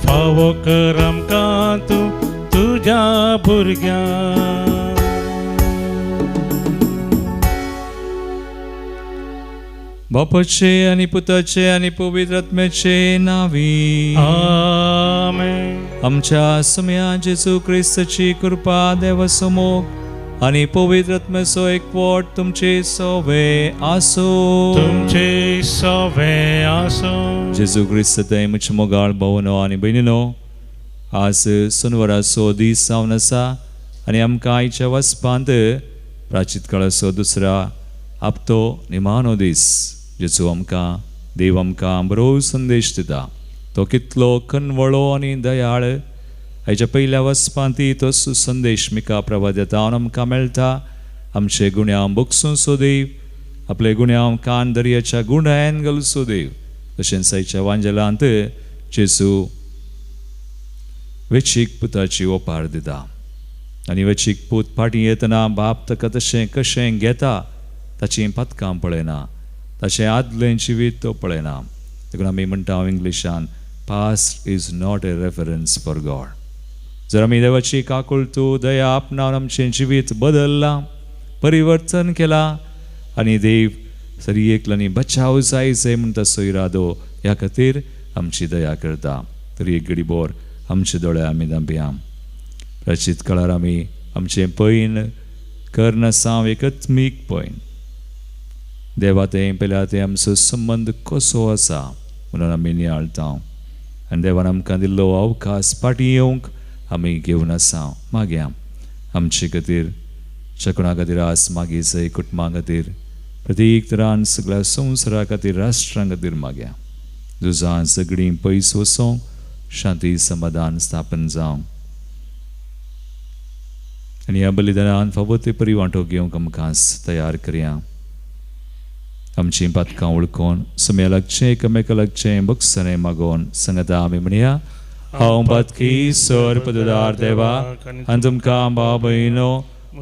फावो कर आमकां तूं तुज्या भुरग्यांक. बापाचे आनी पुताचे आनी पवित्र आत्म्याचे नावी आमेन. आमच्या सुम्या जेजू क्रिस्ताची कृपा, देवाचो मोग आनी पवित्र आत्म्याचो एकवट तुमचे सोवे आसूं. तुमचे सवे आसूं. जेजू क्रिस्त थंय म्हज्या मोगाळ भोवनो आनी भयणीनो, आज सुनवराचो दीस जावन आसा आनी आमकां आयच्या वचपांत प्राचीत काळाचो दुसरा आपतो निमाणो दीस. जेजू आमकां, देव आमकां बरो संदेश दिता. तो कितलो कनवळो आनी दयाळ. आयच्या पयल्या वचपांत तो संदेश मिका प्रवाद येता आमकां मेळटा. आमचे गुण्यांव बोगसून सो देव, आपले गुण्यांव कान दर्याच्या गुंडायन घालसो देव. तशेंच आयच्या वांजेलांत जेजू वेचीक पुताची ओपार दिता आनी वेचीक पूत फाटीं येतना बाप ताका तशें कशें घेता, ताचीं पातकां पळयना, ताचें आदलें जिवीत तो पळयना. देखून आमी म्हणटा इंग्लिशान, past is not a reference for God. जर आमी देवाची काकुळतू दया आपणावन आमचें जिवीत बदल्लां, परिवर्तन केलां आनी देव सरी एकल्यानी बचाव जाय जाय म्हणटा सो इरादो, ह्या खातीर आमची दया करता. तरी एक घडीभर आमचे दोळे आमी धांपया. प्राचीत काळार आमी आमचें पैन करनासांव एक आत्मीक पैन देवा तें पयल्या तें आमचो संबंद कसो आसा म्हणून आमी नियाळटा आनी देवान आमकां दिल्लो अवकाश फाटीं येवंक आमी घेवन आसा. मागया आमचे खातीर, शकणा खातीर, आज मागीर सय कुटुंबा खातीर, प्रत्येक तरान सगळ्या संवसारा खातीर, राष्ट्रां खातीर मागया. झुजां झगडीं पयस वचों, शांती समाधान स्थापन जावं आनी ह्या बलिदानान फावो ते परी वांटो घेवंक आमकां तयार करया. आमचीं पातकां वळखून सुम्या लागचें, एकामेका लागचें बक्षणें मागोवन सांगता आमी म्हणया. हांव पातकी सर पददार देवा आनी तुमकां भाव भयणो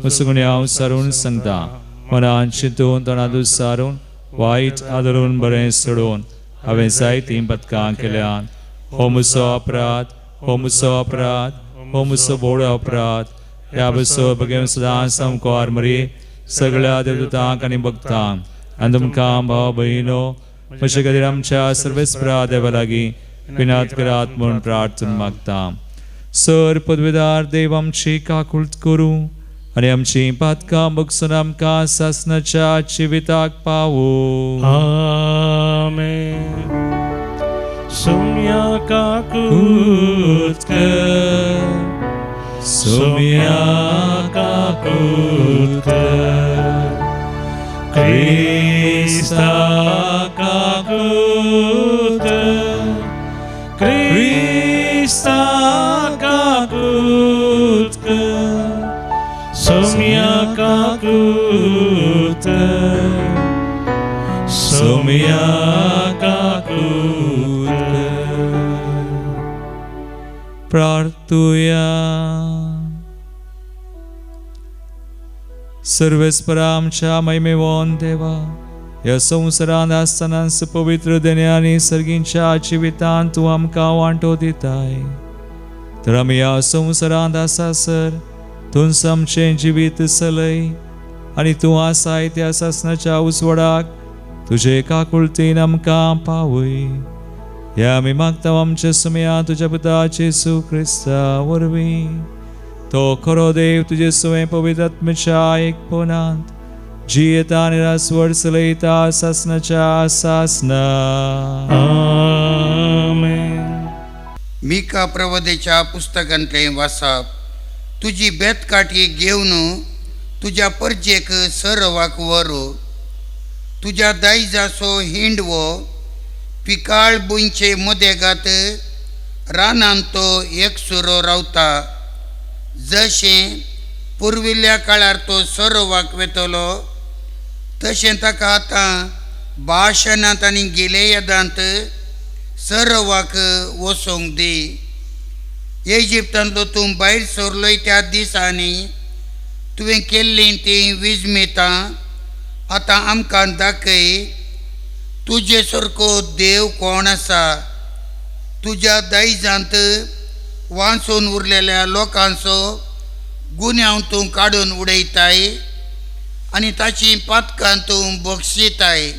मुसुगुणी हांव सारून सांगता, मनान चिंतून तणांत सारून वायट आदरून बरें सोडून हांवें जायतीं पदकां केल्यान. हो म्हजो अपराध, हो म्हजो अपराध, हो म्हजो व्हड अपराध. ह्या बसो भगें सदां सामकार मरी सगळ्या देवदूतांक आनी भक्तांक आनी तुमकां भाव भयणो म्हजे खातीर आमच्या सर्वेस्परा देवा लागीं विनाद करात म्हूण प्रार्थना मागता. सर पदवेदार देव आमची काकुळट करूं आनी आमची पातकां बगसून आमकां सासनाच्या जिविताक पावूं. आमेन. सुम्या काकूत कर, सुम्या काकूत कर, क्रिस्ता काकूत, क्रिस्ता काकूत कर, सुम्या काकूत, सुम्या काकूत. प्रार्थुया. सर्वेस्परा आमच्या महिमेवन देवा, ह्या संवसारांत आसतनाच पवित्र देण्या आनी सर्गींच्या जिवितांत तूं आमकां वांटो दिताय. तर आमी ह्या संवसारांत आसा सर तूंच आमचें जिवीत चलय आनी तूं आसाय त्या सासणाच्या उजवाडाक तुजे काकुळतीन आमकां पावय. ह्या आमी मागता आमच्या सुमया तुज्या पुता जेजू क्रिस्ता वरवीं. तो खरो देव तुजे सुवें पवित्र आत्म्याच्या एकपणांत जियेता आनी रासवड चलयता सासणाच्या सासना. आमेन. मिका प्रवदेच्या पुस्तकांतलें वाचप. तुजी बेतकाठी घेवन तुज्या परजेक सरवाक व्हरू. तुज्या दायजाचो हिंडवो पिकाळ बुंचे मदेगात रानांत तो एकसुरो रावता. जशें पुर्विल्ल्या काळार तो सरोवाक वेतलो तशें ताका आतां भाशणांत आनी गिलेयदांत सरोवाक वचोंक दी. इजिप्तांतलो तूं भायर सरलोय त्या दिसांनी तुवें केल्लीं तीं विजमितां आतां आमकां दाखय. तुजे सारको देव कोण आसा? तुज्या दायजांत वांचून उरलेल्या लोकांचो गुन्यांव तूं काडून उडयताय आनी ताचीं पातकां तूं बक्षिताय.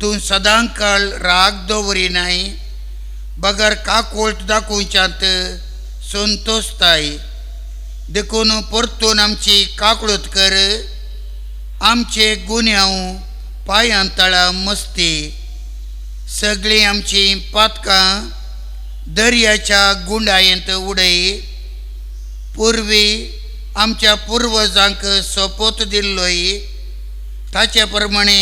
तूं सदांकाळ राग दवरिनाय बगर काकोळट दाखोवच्यांत संतोशताय. देखून परतून आमची काकळूत कर. आमचे गुन्यांव पांयां तळा मस्ती. सगळीं आमचीं पातकां दर्याच्या गुंडायेंत उडय. पुर्वी आमच्या पुर्वजांक सोपोत दिल्लोय ताचे प्रमाणे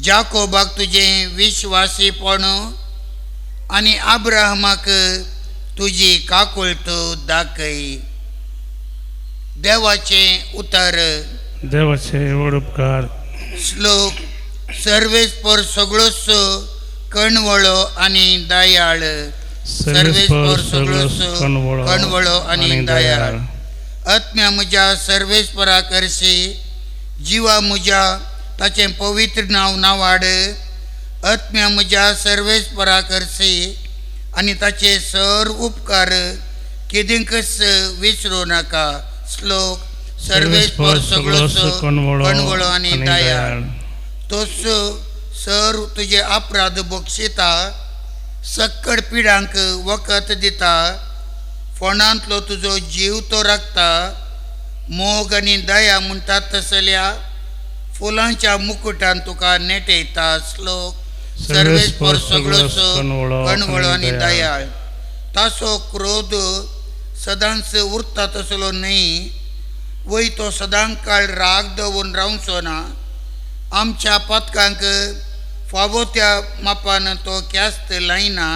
जाकोबाक तुजें विश्वासीपण आनी आब्राहमाक तुजी काकुळट दाखय. देवाचें उतर. देवाचे व्हड उपकार. श्लोक. सर्वेस्पर सगळोच कणवळो आनी दयाळ. सर्वेस्पर सगळोच कणवळो आनी दयाळ. आत्म्या म्हज्या सर्वेस्परा करशी जिवा म्हज्या ताचें पवित्र नांव नावाड. आत्म्या म्हज्या सर्वेस्परा करशी आनी ताचे सर उपकार केदींकच विसरूं नाका. श्लोक. सर्वेस्पर सगळोच कणवळो आनी दयाळ. तोच सर तुजे अपराध बक्षिता. सक्कड पिडांक वखद दिता. फोंडांतलो तुजो जीव तो राखता. मोग आनी दया म्हणटात तसल्या फुलांच्या मुकुटान तुका नेटयता. श्लोक. सर्वेस्पर सगळोच कणवळो आनी दयाळ. ताचो क्रोध सदांच उरता तसलो न्हय वय तो सदांकाळ राग दवरून रावचो ना. आमच्या पातकांक फावो त्या मापान तो ख्यास्त लायना.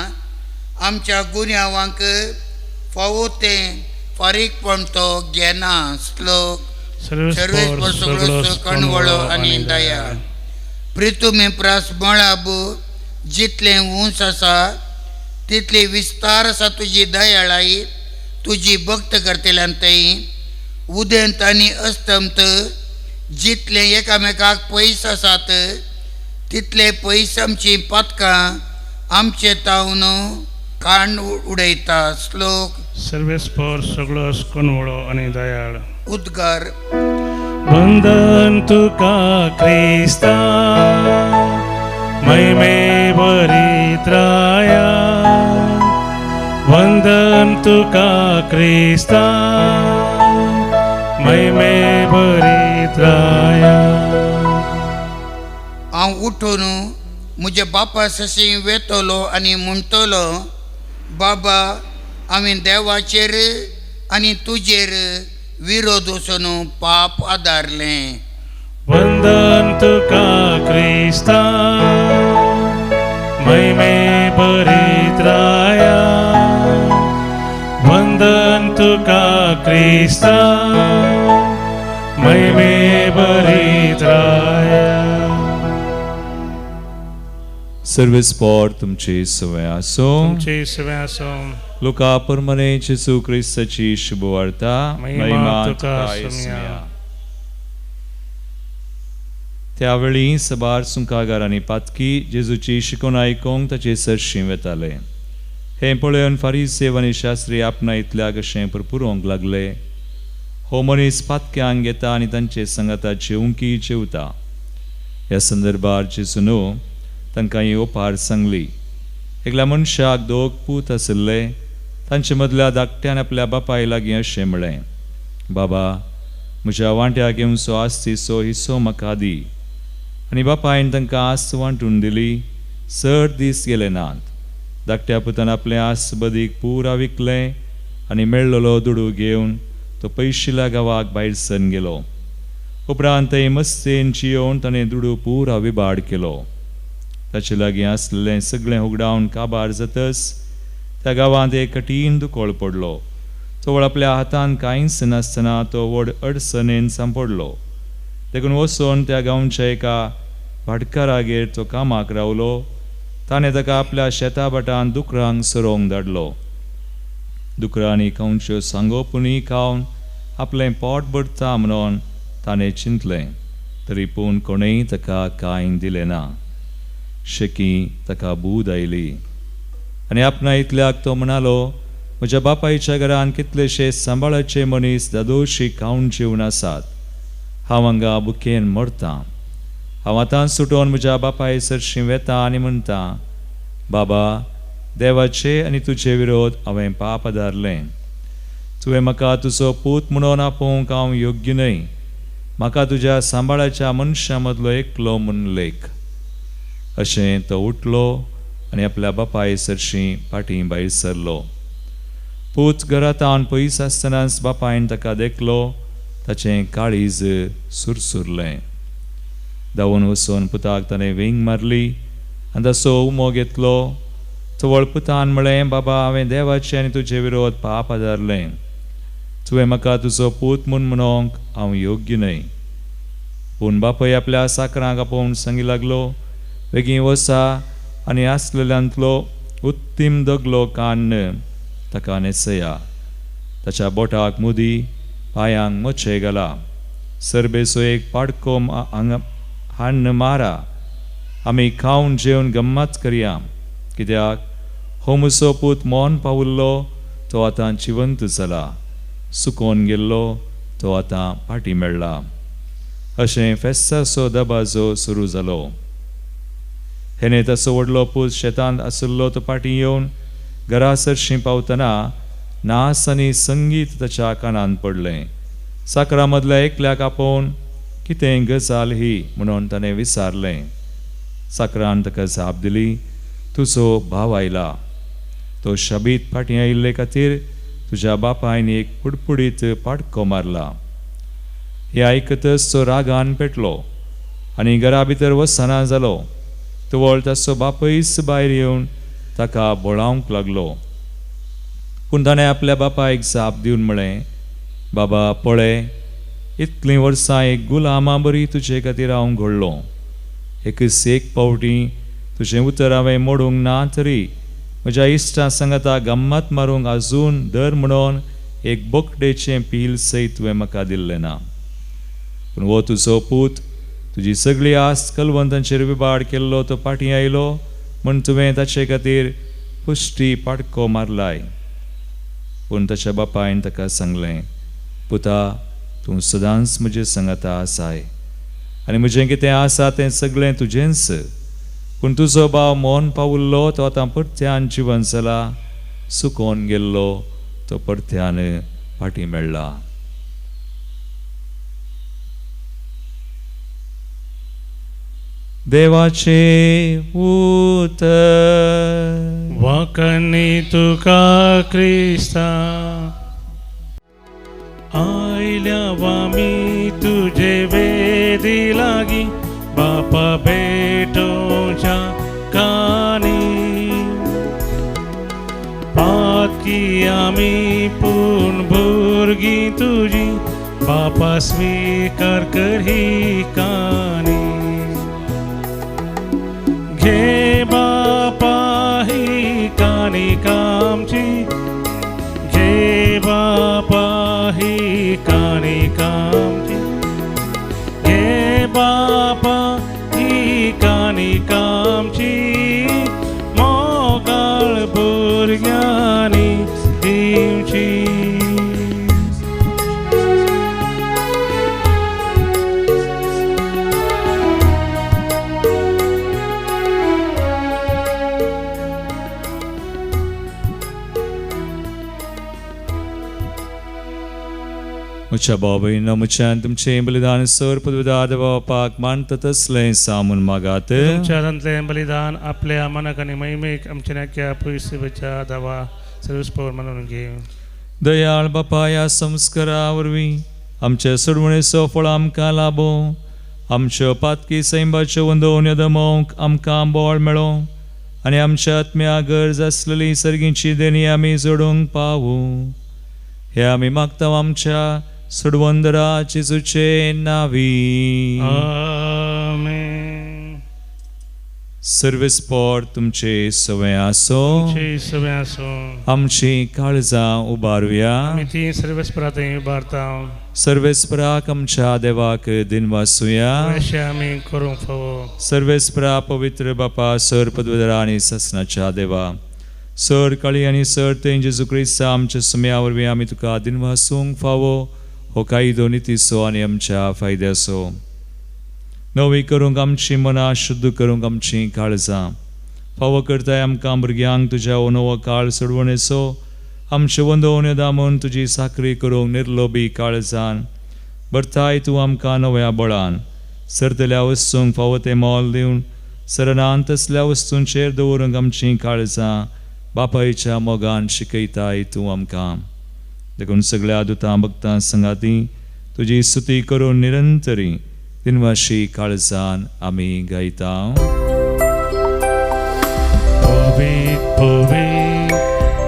आमच्या गुन्यांवांक फावो तें फारीकपण तो घेना. श्लोक. सर्वेस्पर सगळोच कणवळो आनी दयाळ. प्रितुमे प्रास मळाब जितलें उंच आसा तितले विस्तार आसा तुजी दयाळाई. तुजी भक्त करतल्यान थंय उदेंत आनी अस्तंत जितले एकामेकाक पयस आसात तितले पयस आमची पातकां आमचे तावन कांड उडयता. श्लोक. सर्वेस्पर सगळोच कणवळो आनी दयाळ. उद्गार. वंदन तुका क्रिस्ता महिमे बरित्राया. वंदन तुका क्रिस्ता महिमे बरित्राया. हांव उठून म्हज्या बापा सशी वेतलो आनी म्हणटलो, बाबा हांवें देवाचेर आनी तुजेर विरोध वचून पाप आदारलें. वंदन तुका क्रिस्ता महिमे बरित्राया. वंदन तुका क्रिस्ता महिमे बरित्राया. सर्वेस्पर तुमचे सवय आसूं. तुमचे सवय आसूं. लुका प्रमाणे जेजू क्रिस्ताची शुभवार्ता. महिमा तुका सुमया. त्यावेळी सबार सुंकागार आनी पातकी जेजूची शिकोवन आयकोंक ताचे सरशीं वेताले. हें पळोवन फारीसेव आनी शास्त्री आपणा इतल्याक अशें पुरपुरोंक लागले, हो मनीस पातक्यांक घेता आनी तांचे सांगाता जेवंकी जेवता. ह्या संदर्भार जेजून तांकां ही ओपार सांगली. एकल्या मनशाक दोग पूत आशिल्ले. तांचे मदल्या धाकट्यान आपल्या बापाय लागीं अशें म्हळें, बाबा, म्हज्या वांट्याक येवचो आस्तीचो हिस्सो म्हाका दी. आनी बापायन तांकां आस्त वांटून दिली. चड दीस गेले नात, धाकट्या पुतान आपलें आस्त बदीक पुरा विकलें आनी मेळ्ळलो दुडू घेवन तो पयशिल्या गांवाक भायर सरून गेलो. उपरांत थंय मस्तेन जियोवन ताणें दुडू पुरा विबाड केलो. ताचे लागीं आसलेलें सगळें होगडावन काबार जातच त्या गांवांत एक कठीण दुकळ पडलो. तवळ आपल्या हातान कांयच नासतना तो व्हड अडचणेन सांपडलो. देखून वचोन त्या गांवच्या एका भाटकारागेर तो कामाक रावलो. ताणें ताका आपल्या शेता भाटान दुकरांक सरोवंक धाडलो. दुकरांनी खावच्यो सांगो पुणी खावन आपलें पोट भरता म्हणून ताणें चिंतलें, तरी पूण कोणेंय ताका कांय दिलें ना. शेकी ताका बूद आयली आनी आपणा इतल्याक तो म्हणालो, म्हज्या बापायच्या घरान कितलेशे सांबाळाचे मनीस दादोशी खावन जेवन आसात, हांव हांगा भुकेन मरतां. हांव आतां सुटोवन म्हज्या बापाय सरशीं वेता आनी म्हणटा, बाबा, देवाचे आनी तुजे विरोध हांवें पाप आदारलें. तुवें म्हाका तुजो पूत म्हणून आपोवंक हांव योग्य न्हय. म्हाका तुज्या सांबाळाच्या मनशां मदलो एकलो म्हूण लेख. अशें तो उठलो आनी आपल्या बापाय सरशीं फाटीं भायर सरलो. पूत घरांत पयस आसतनाच बापायन ताका देखलो. ताचें काळीज सुरसुरलें. धांवून वचून पुताक ताणें वेंग मारली आनी ताचो उमो घेतलो. तवळ पुतान म्हळें, बाबा, हांवें देवाचें आनी तुजे विरोध पाप आदारलें. तुवें म्हाका तुजो पूत म्हूण म्हणोंक हांव योग्य न्हय. पूण बापय आपल्या साकरांक आपोवन सांगी लागलो, बेगीन वसा आनी आसलेल्यांतलो उत्तीम दगलो कान्न ताका न्हेसया. ताच्या बोटाक मुदी, पांयांक मोचे घाला. सरबेचो एक पाडको हांगा हाण्ण मारा. आमी खावन जेवन गम्मत करया, कित्याक हो म्हजो पूत मोन पावुल्लो तो आतां जिवंत जाला, सुकोन गेल्लो तो आतां फाटीं मेळ्ळा. अशें फेस्ताचो दबाजो सुरू जालो. हेणे ताचो व्हडलो पूत शेतांत आशिल्लो तो फाटीं येवन घरा सरशीं पावतना नाच आनी संगीत ताच्या कानांत पडलें. साकरा मदल्या एकल्याक आपोवन कितें गजाल ही म्हणून ताणें विचारलें. साकरान ताका जाप दिली, तुजो भाव आयला, तो शाबीत फाटीं आयिल्ले खातीर तुज्या बापायन एक पुडपुडीत पाटको मारला. हें आयकतच तो रागान पेटलो आनी घरा भितर वचना जालो. तवळ ताचो बापयच भायर येवन ताका बोळावंक लागलो. पूण ताणें आपल्या बापायक जाप दिवन म्हळें, बाबा, पळय, इतलीं वर्सां एक गुलामा बरी तुजे खातीर हांव घडलो. एकच एक पावटी तुजें उतर हांवें मोडूंक ना, तरी म्हज्या इश्टां सांगाता गम्मत मारूंक आजून दर म्हणून एक बोकडेचें पील सयत तुवें म्हाका दिल्लें ना. पूण हो तुजो पूत तुजी सगळी आस कलवंतांचेर विबाड केल्लो तो फाटीं आयलो म्हूण तुवें ताचे खातीर पुश्टी पाटको मारलाय. पूण ताच्या बापायन ताका सांगलें, पुता, तूं सदांच म्हजे सांगाता आसाय आनी म्हजें कितें आसा तें सगळें तुजेंच. पूण तुजो भाव मोन पावुल्लो तो आतां परत्यान जिवन जाला, सुकोन गेल्लो तो परत्यान फाटीं मेळ्ळा. देवाचे उतर. वाकणी तुका क्रिस्ता आयल्या वामी तुजे वेदी लागी बापा भेटोच्या कानी पातकी आमी पूण भुरगीं तुजी बापा स्वीकार कर ही कानी. घे बापा ही कानी कामची, घे बापा ही कानी कामची, घे बापा म्हज्या भाव भयणींनो, म्हज्यान तुमचें बलिदान सर पदवीदार बापाक मानता तसलें सामून मागात. तुमच्या हातांतलें बलिदान आपल्या मनाक आनी महिमेक आमच्या नाक्या पयसुच्या दावा सर्वीस पवर मानून घे. दयाळ बापा, ह्या संस्कारा वरवीं आमच्या सोडवणेचो फळ आमकां लाबो. आमच्यो पातकी सैंबाच्यो वंदोवण्यो दमोवंक आमकां बळ मेळो आनी आमच्या आत्म्या गरज आसलेली सर्गीची देणी आमी जोडूंक पावूं. हे आमी मागता आमच्या सोडवंदरा जेजूचे नावी. आमेन. सर्वेस्पोर तुमचे सवय आसो. तुमचे सवय आसूं. आमची काळजां उबारुया. आमी ती सर्वेस्परा थंय उबारता. सर्वेस्पराक आमच्या देवाक दिनवासुया. अशें आमी करूंक फावो. सर्वेस्परा पवित्र बापा, सर पदवीधरा आनी ससनाच्या देवा, सर काळी आनी सर तें जेजू क्रिस्ता आमच्या सुम्या वरवीं आमी तुका दिनवासूंक फावो. हो कायदो नितीचो आनी आमच्या फायद्याचो. नवी करूंक आमची मनां, शुद्ध करूंक आमचीं काळजां फावो करताय आमकां भुरग्यांक तुज्या हो नवो काळ सोडवणेचो. आमच्यो वंदोवण्यो दामून तुजी साकरी करूंक निर्लोबी काळजान भरताय तूं आमकां नव्या बळान. सरतल्या वस्तूंक फावो तें मोल दिवन सरनान तसल्या वस्तूंचेर दवरूंक आमचीं काळजां बापायच्या मोगान शिकयताय तूं आमकां. देखून सगळ्या दुतां भक्तां संगाती तुजी स्तुती करून निरंतरी दिनवाशी काळजान आमी गायता. पवित्र पवित्र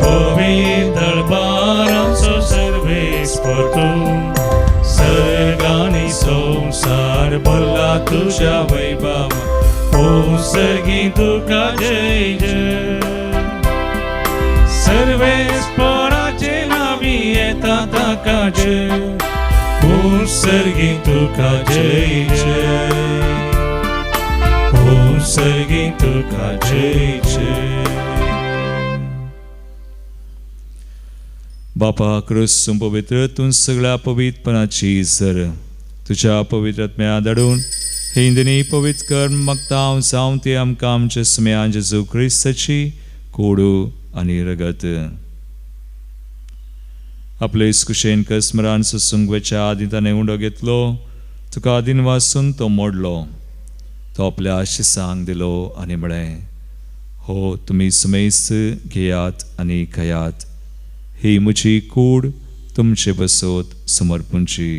पवित्र दरबाराचो सर्वेस्पर तूं, सर्गांनी संवसार भरला तुज्या वैभवान. ओ सर्गी तुका जय जय. सर्वेस्पराचे नावी येता ताका जय. ओ सर्गी तुका जय जय. ओ सर्गी तुका जय जय. बापा क्रिस्त पवित्र तूं सगळ्या पवित्रपणाची सर तुज्या पवित्र आत्म्या धाडून ही इंदनी पवित्र कर मागता हांव जावं ती आमकां आमच्या सुम्या जेजू क्रिस्ताची कोडू आनी रगत. आपले कुशेन कस्मरान सोसूंक वयच्या आदीं ताणें उंडो घेतलो, तुका दिनवासून तो मोडलो, तो आपल्या शिसांक दिलो आनी म्हळें, हो तुमी सुमेस्त घेयात आनी खायात, ही म्हजी कूड तुमचे बसोत समर्पूंची.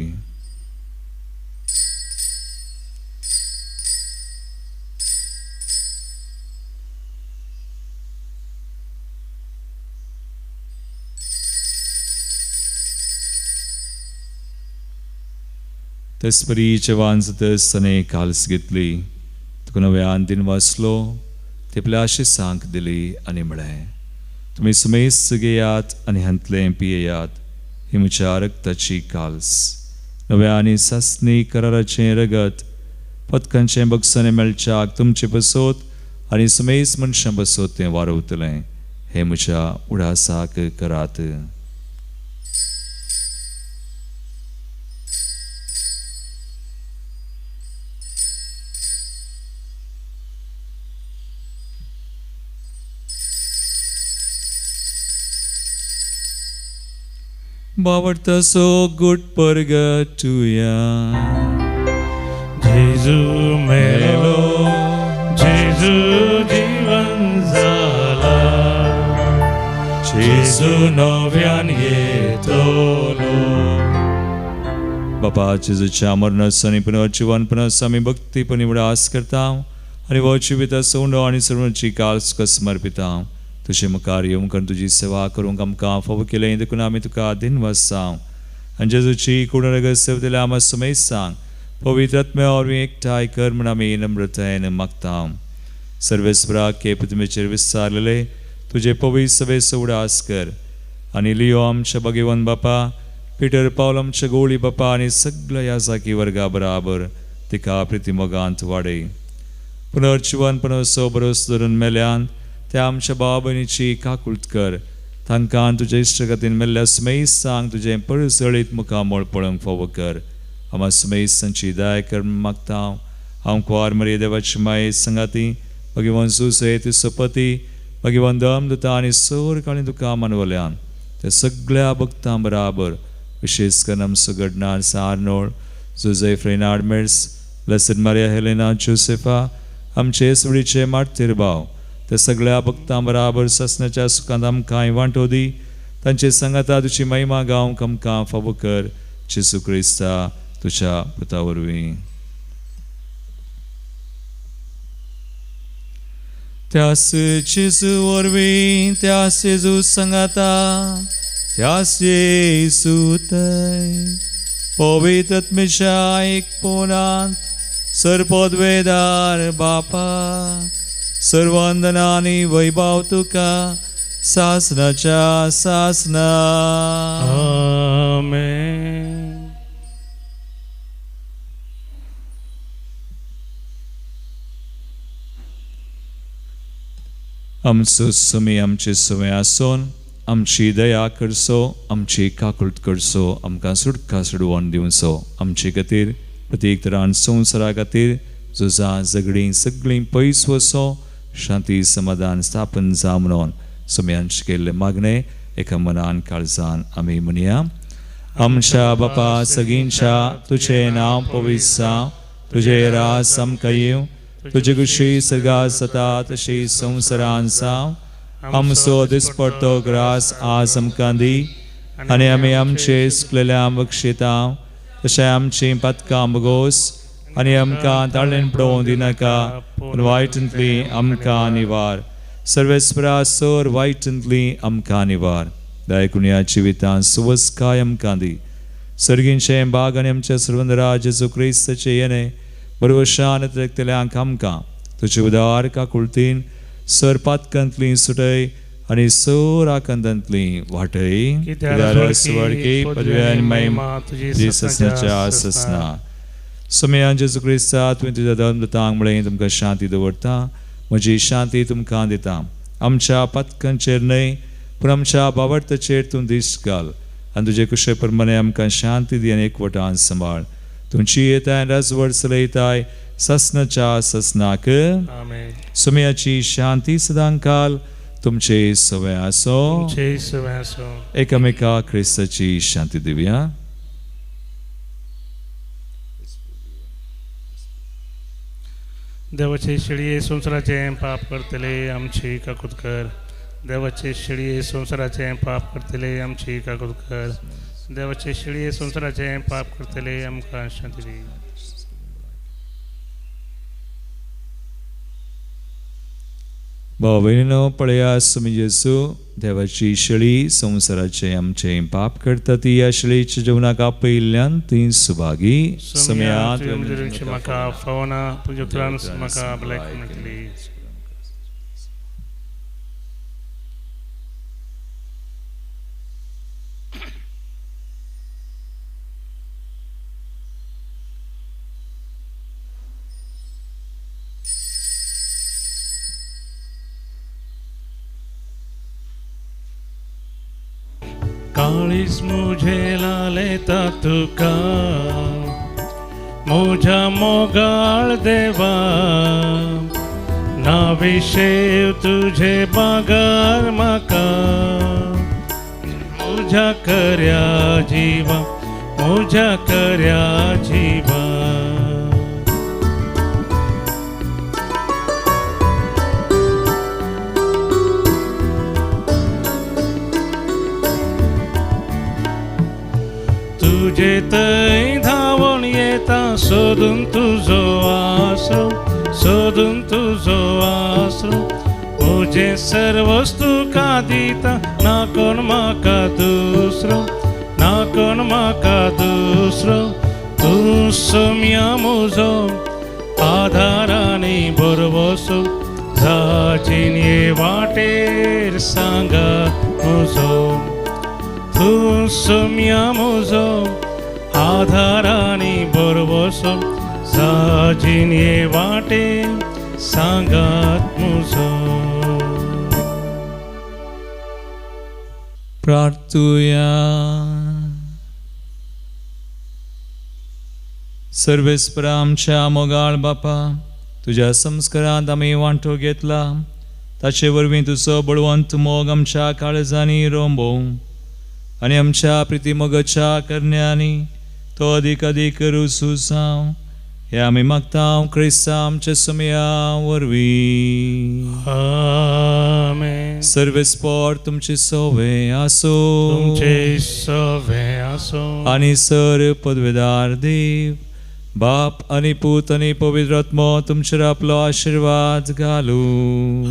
तेचपरी जेवान जातच ताणें काल्स घेतली, तुका नव्यान दिन वाचलो, ती आपल्या शिसांक दिली आनी म्हळें, तुमी सुमेस्त घेयात आनी हांतलें पियेयात, ही म्हज्या रक्ताची काल्स, नव्या आनी सासणी कराराचें रगत, पदकांचें बगसणें मेळच्याक तुमचे बसोत आनी सुमेस्त मनशां बसोत तें वारवतलें. हें म्हज्या उडासाक करात. बावडता गुड परगटुया. जेजू मेलो, जेजू जीवन जाला, जेजू नव्यान येतलो. बापा जेजूच्या मरणाचो आनी पुनर्जिवनपणाचो आमी भक्तीपणी उडास करता आनी हो जिविताचो उंडो आनी सर्वांची काल तुका समर्पिता. तुजे मुखार येवंक आनी तुजी सेवा करूंक आमकां फावो केलें देखून आमी तुका दिनवासां. आनी जेजूची कुडरगत सेवतल्या आमा सुमेस्त सांग पवित्र आत्म्या वरवीं एकठांय कर म्हूण आमी नम्रतायेन मागता. सर्वेस्पराक हे पृथ्वीचेर विस्तारलेले तुजे पवित्र सभेचो उडास कर आनी लियो आमच्या भगवान बापा, पिटर पावल आमच्या गोळी बापा आनी सगळ्या ह्या जाकी वर्गा बराबर तिका प्रितीमोगांत वाडय. पुनर्जिवनपणाचो भरोसो धरून मेल्यान त्या आमच्या भाव भयणीची काकूळत कर. तांकां तुज्या इश्टगतीन मेल्ल्या सुमेस्त सांग तुजें परजळीत मुखामळ पळोवंक फावो कर. आमा सुमेस्तांची दया कर मागता हांव. हांव कुवार मरिये देवाची माये संगाती भगवान सुसे सोपती भगवान दम दुता आनी सोर काळी तुका मानवल्यान त्या सगळ्या भक्तां बराबर विशेष करून आमचो घडणार Arnold, Jose Renard Mers, blessed Maria Helena Josefa, आमचे सुडीचे मार्तीर भाव, त्या सगळ्या भक्तां बराबर ससनाच्या सुखांत आमकां वांटो दी. तांचे सांगाता तुजी महिमा गावंक आमकां फावो कर, जेजू क्रिस्ता तुज्या पुता वरवीं. त्यास जेजू वरवीं, त्यास जेजू सांगाता, त्यास जेजू थंय पवित्र आत्म्याच्या एकपणांत सर्वपदवेदार बापा, सर्वंदना आनी वैभव तुका सासनाच्या सासना. आमेन. आमचो सुमी आमचे सुवे आसून आमची दया करचो, आमची काकुळट करचो, आमकां सुटका सोडोवन दिवचो. आमचे खातीर प्रत्येक तरान संवसारा खातीर झुजां झगडीं सगळीं पयस वचो, शांती समाधान स्थापन जावं म्हणून सुम्यान केल्ले मागणे एका मनान काळजान आमी म्हणया. आमच्या बापा सगळींच्या तुजें नांव पवित्र जावं, तुजें राज आमकां येवं, तुजे कुशी सर्गात जाता तशी संवसारान जावं. आमचो दिसपडतो ग्रास आज आमकां दी आनी आमी आमचे सुकलेल्या बक्षिता तशें आमचीं पातकां बगोस आनी आमकां ताळेन पडोवंक दिनाका, पूण वायटांतली आमकां निवार. सर्वेस्परा सर वायटांतली आमकां निवार. दयाकुणया जिवितांत सुवस्काय आमकां दी. सर्गींचें बाग आनी आमच्या सर्वंदरा जेजू क्रिस्ताचें येणें बरवशान रक्तल्यांक आमकां तुजे उदार काकुळतीन सर पातकांतली सुटय आनी सर आकांतांतली वाटय. स्वर्गी पदवी आनी महिमा तुजी ससनाच्या ससना. सोम्या जेजू क्रिस्ता, तुवें तुज्या धर्मदूतांक म्हळें, तुमकां शांती दवरता, म्हजी शांती तुमकां दिता. आमच्या पातकांचेर न्हय पूण आमच्या बावडताचेर तूं दिश्ट घाल आनी तुजे कुशे प्रमाणे आमकां शांती दी आनी एकवटान सांबाळ. तुमची येताय राजवट चलयताय ससनाच्या ससनाक. सुम्याची शांती सदांकाल तुमचे सवय आसो. एकामेका क्रिस्ताची शांती दिवया. देवाचे शेळये संवसाराचे पाप करतले आमची काकूत कर. देवाचे शेळये संवसाराचे पाप करतले आमची काकूत कर. देवाचे शेळये संवसाराचे पाप करतले आमकां शांती दी. भाव भयणीनो, पळया सुमी जेजू देवाची शेळी संवसाराचे आमचे पाप करता ती ह्या शेळीच्या जेवणाक आपयिल्ल्यान ती सुभागी. सुम्या तुवें म्हाका फावना, तुज्या उतरान म्हाका भलायकी मेळटली. काळीज मुझे लालेता तुका मुझ्या मोगाळ देवा, ना विशेव तुझे बागार म्हाका, मुझ्या कर्या जीवा, मुझ्या कर्या जीवा. तुझे थंय धांवून येता सोदून तुजो आसरो, सोदून तुजो आसरो, म्हजें सर्वस तुका दिता, ना कोण म्हाका दुसरो, ना कोण म्हाका दुसरो. तूं सोम्या म्हजो आधार आनी भरवसो, जाचीन वाटेर सांगा म्हजो. तूं सोम्या म्हजो आधार आनी भरवसो, जाचीन वाटेर सांगात म्हजो. प्रार्थुया. सर्वेस्परा आमच्या मोगाळ बापा, तुज्या संस्कारांत आमी वांटो घेतला, ताचे वरवीं तुजो बळवंत मोग आमच्या काळजांनी रोंबोवं. आनी आमच्या प्रितीमोगाच्या करण्यांनी तो अदीक अदीक रुजू जावं हें आमी मागता क्रिस्ता आमच्या समया वरवीं. आमेन. सर्वेस्पोर तुमचे सोवे आसो. तुमचे सवे आसो. आनी सर पदवेदार देव बाप आनी पूत आनी पवित्र आत्मो तुमचेर आपलो आशिर्वाद घालू.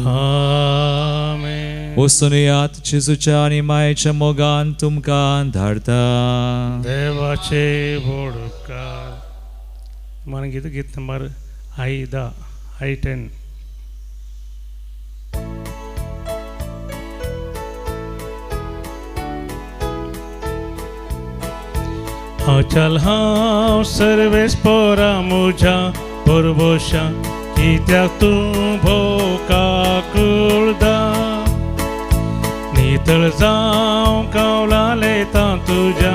आमेन. वचून येयात, जेजूच्या आनी मायेच्या मोगान तुमकां धाडता. देवाचे व्हड उपकार. मन गीत गीत नंबर I 10, I 10. अचल हांव सर्वेस्पोरा मुज्या पुर्वोशा कित्याक तूं भोव काकुळदा नितळ जावं कावला लेता तुज्या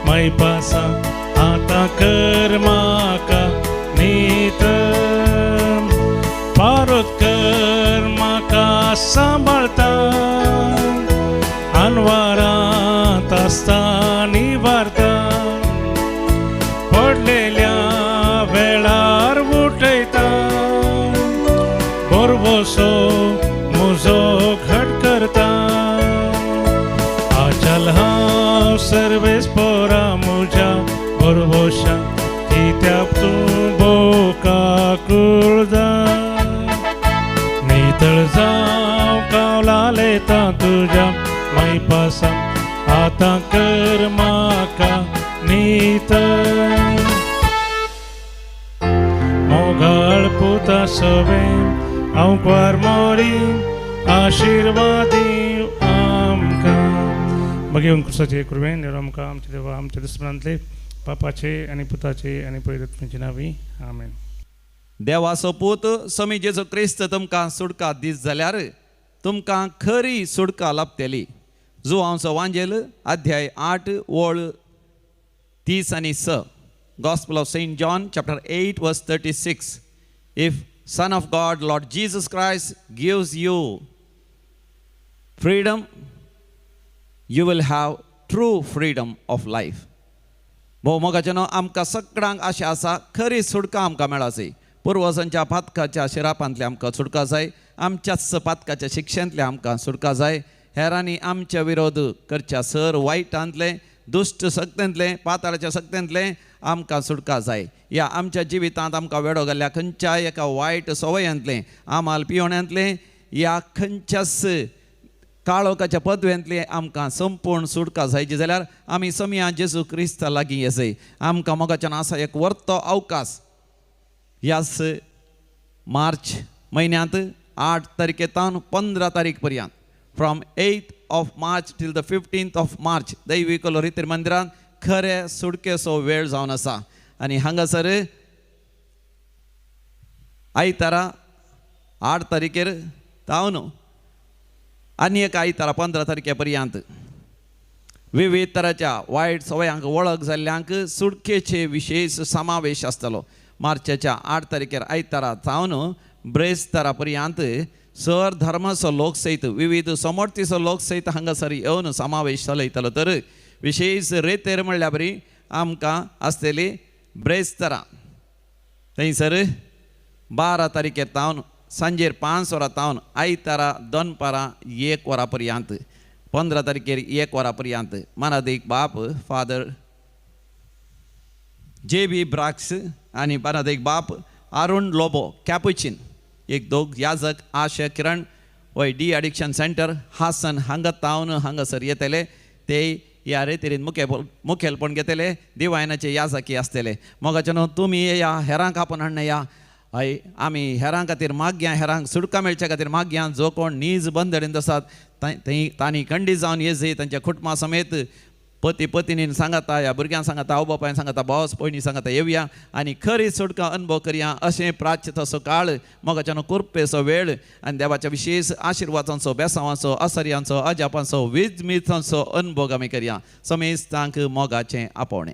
मायपासा आतां कर म्हाका नितळ पारोत कर म्हाका सांबाळता अनवारांत आसता निवारता पडलेल्या वेळार उठयता बरबसो म्हजो घट करता. आचल हांव सर्वेस्पोरा म्हज्या बरबोशा कित्याक तूं भोव काकुळदा नितळ जावं कावला लेता तुज्या मायपासा आतां कर म्हाका नितळ. मोगाळ पुता सवे हांव मोरी आशिर्वादी आमकां. मागीर क्रुसाचे कुरवेन देव आमकां आमच्या देवा आमच्या दुस्मनांतले पापाचे आनी पुताचे आनी पवित्र नांवी. आमेन. देवाचो पूत समी जेजू क्रिस्त तुमकां सुटका दीस जाल्यार तुमकां खरी सुटका लाभतली. जुवांचो वांजेल अध्याय 8 ओळ 30 आनी 6. Gospel of Saint John chapter 8 verse 36. If Son of God Lord Jesus Christ gives you freedom, you will have true freedom of life. भोव मोगाचें न्हू आमकां सगळ्यांक आशा आसा खरी सुटका आमकां मेळाची. पुर्वजांच्या पातकाच्या शिरापांतले आमकां सुटका जाय, आमच्याच पातकाच्या शिक्षेंतले आमकां सुटका जाय. हेरांनी आमच्या विरोध करच्या सर वायटांतले दुश्ट शक्तेंतले पाताळाच्या शक्तेंतले आमकां सुटका जाय. ह्या आमच्या जिवितांत आमकां वेडो घाल्ल्या खंयच्याय एका वायट संवयांतलें आमाल पियोण्यांतलें ह्या खंयच्याच काळोखाच्या पदवेंतले आमकां संपूर्ण सुटका जायची जाल्यार आमी समया जेजू क्रिस्ता लागीं येसय. आमकां मोगाच्यान आसा एक वर्तो अवकाश. ह्याच मार्च म्हयन्यांत 8 तारखे तावन 15 तारीख पर्यंत from 8 of March till the 15th of March दैवी कलोरितीर मंदिरांत खरे सुटकेचो वेळ जावन आसा. आनी हांगासर आयतारा 8 तारखेर तावन आनी एक आयतारा 15 तारखे पर्यंत विविध तराच्या वायट सवयांक वळख जाल्ल्यांक सुटकेचे विशेश समावेश आसतलो. मार्चाच्या 8 तारखेर आयतारा जावन ब्रेस्तारा पर्यंत सर धर्माचो लोक सयत विविध समर्थीचो लोक सयत हांगासर येवन समावेश चलयतलो. तर विशेश रेतेर म्हणल्यार बरी आमकां आसतली ब्रेस्तारा थंयसर 12 तारखेर तावन सांजेर 5 वरां तावन आयतारा दनपारां 1 वरां पर्यंत 15 तारखेर 1 वरां पर्यंत मानादीक बाप फादर जे बी ब्राक्स आनी मानादीक बाप अरुण लोबो कॅपुचीन एक दोग याजक आशा किरण वय डी एडिक्शन सेंटर हासन हांगा तावन हांगासर येतले. ते ह्या रेतीरीन मुखेलपण घेतले दिवायनाचे याजकी आसतले. मोगाचे न्हू तुमी येया हेरांक आपोवन हाडून या. हय आमी हेरां खातीर मागया, हेरांक सुटका मेळच्या खातीर मागया. जो कोण नीज बंदडीन आसात तांणी खंडीत जावन येजय तांच्या कुटुंबा समेत पती पतिनीन सांगाता ह्या भुरग्यांक सांगाता आवय बापायन सांगाता भावस भयणी सांगाता येवया आनी खरी सुटका अनुभव करया. अशें प्राच्यताचो काळ मोगाच्यान कुरपेचो वेळ आनी देवाच्या विशेश आशिर्वादांचो बेसांवांचो असर्यांचो अजापांचो विजमितांचो अनुभव आमी करया. समेस्तांक मोगाचें आपोवणें.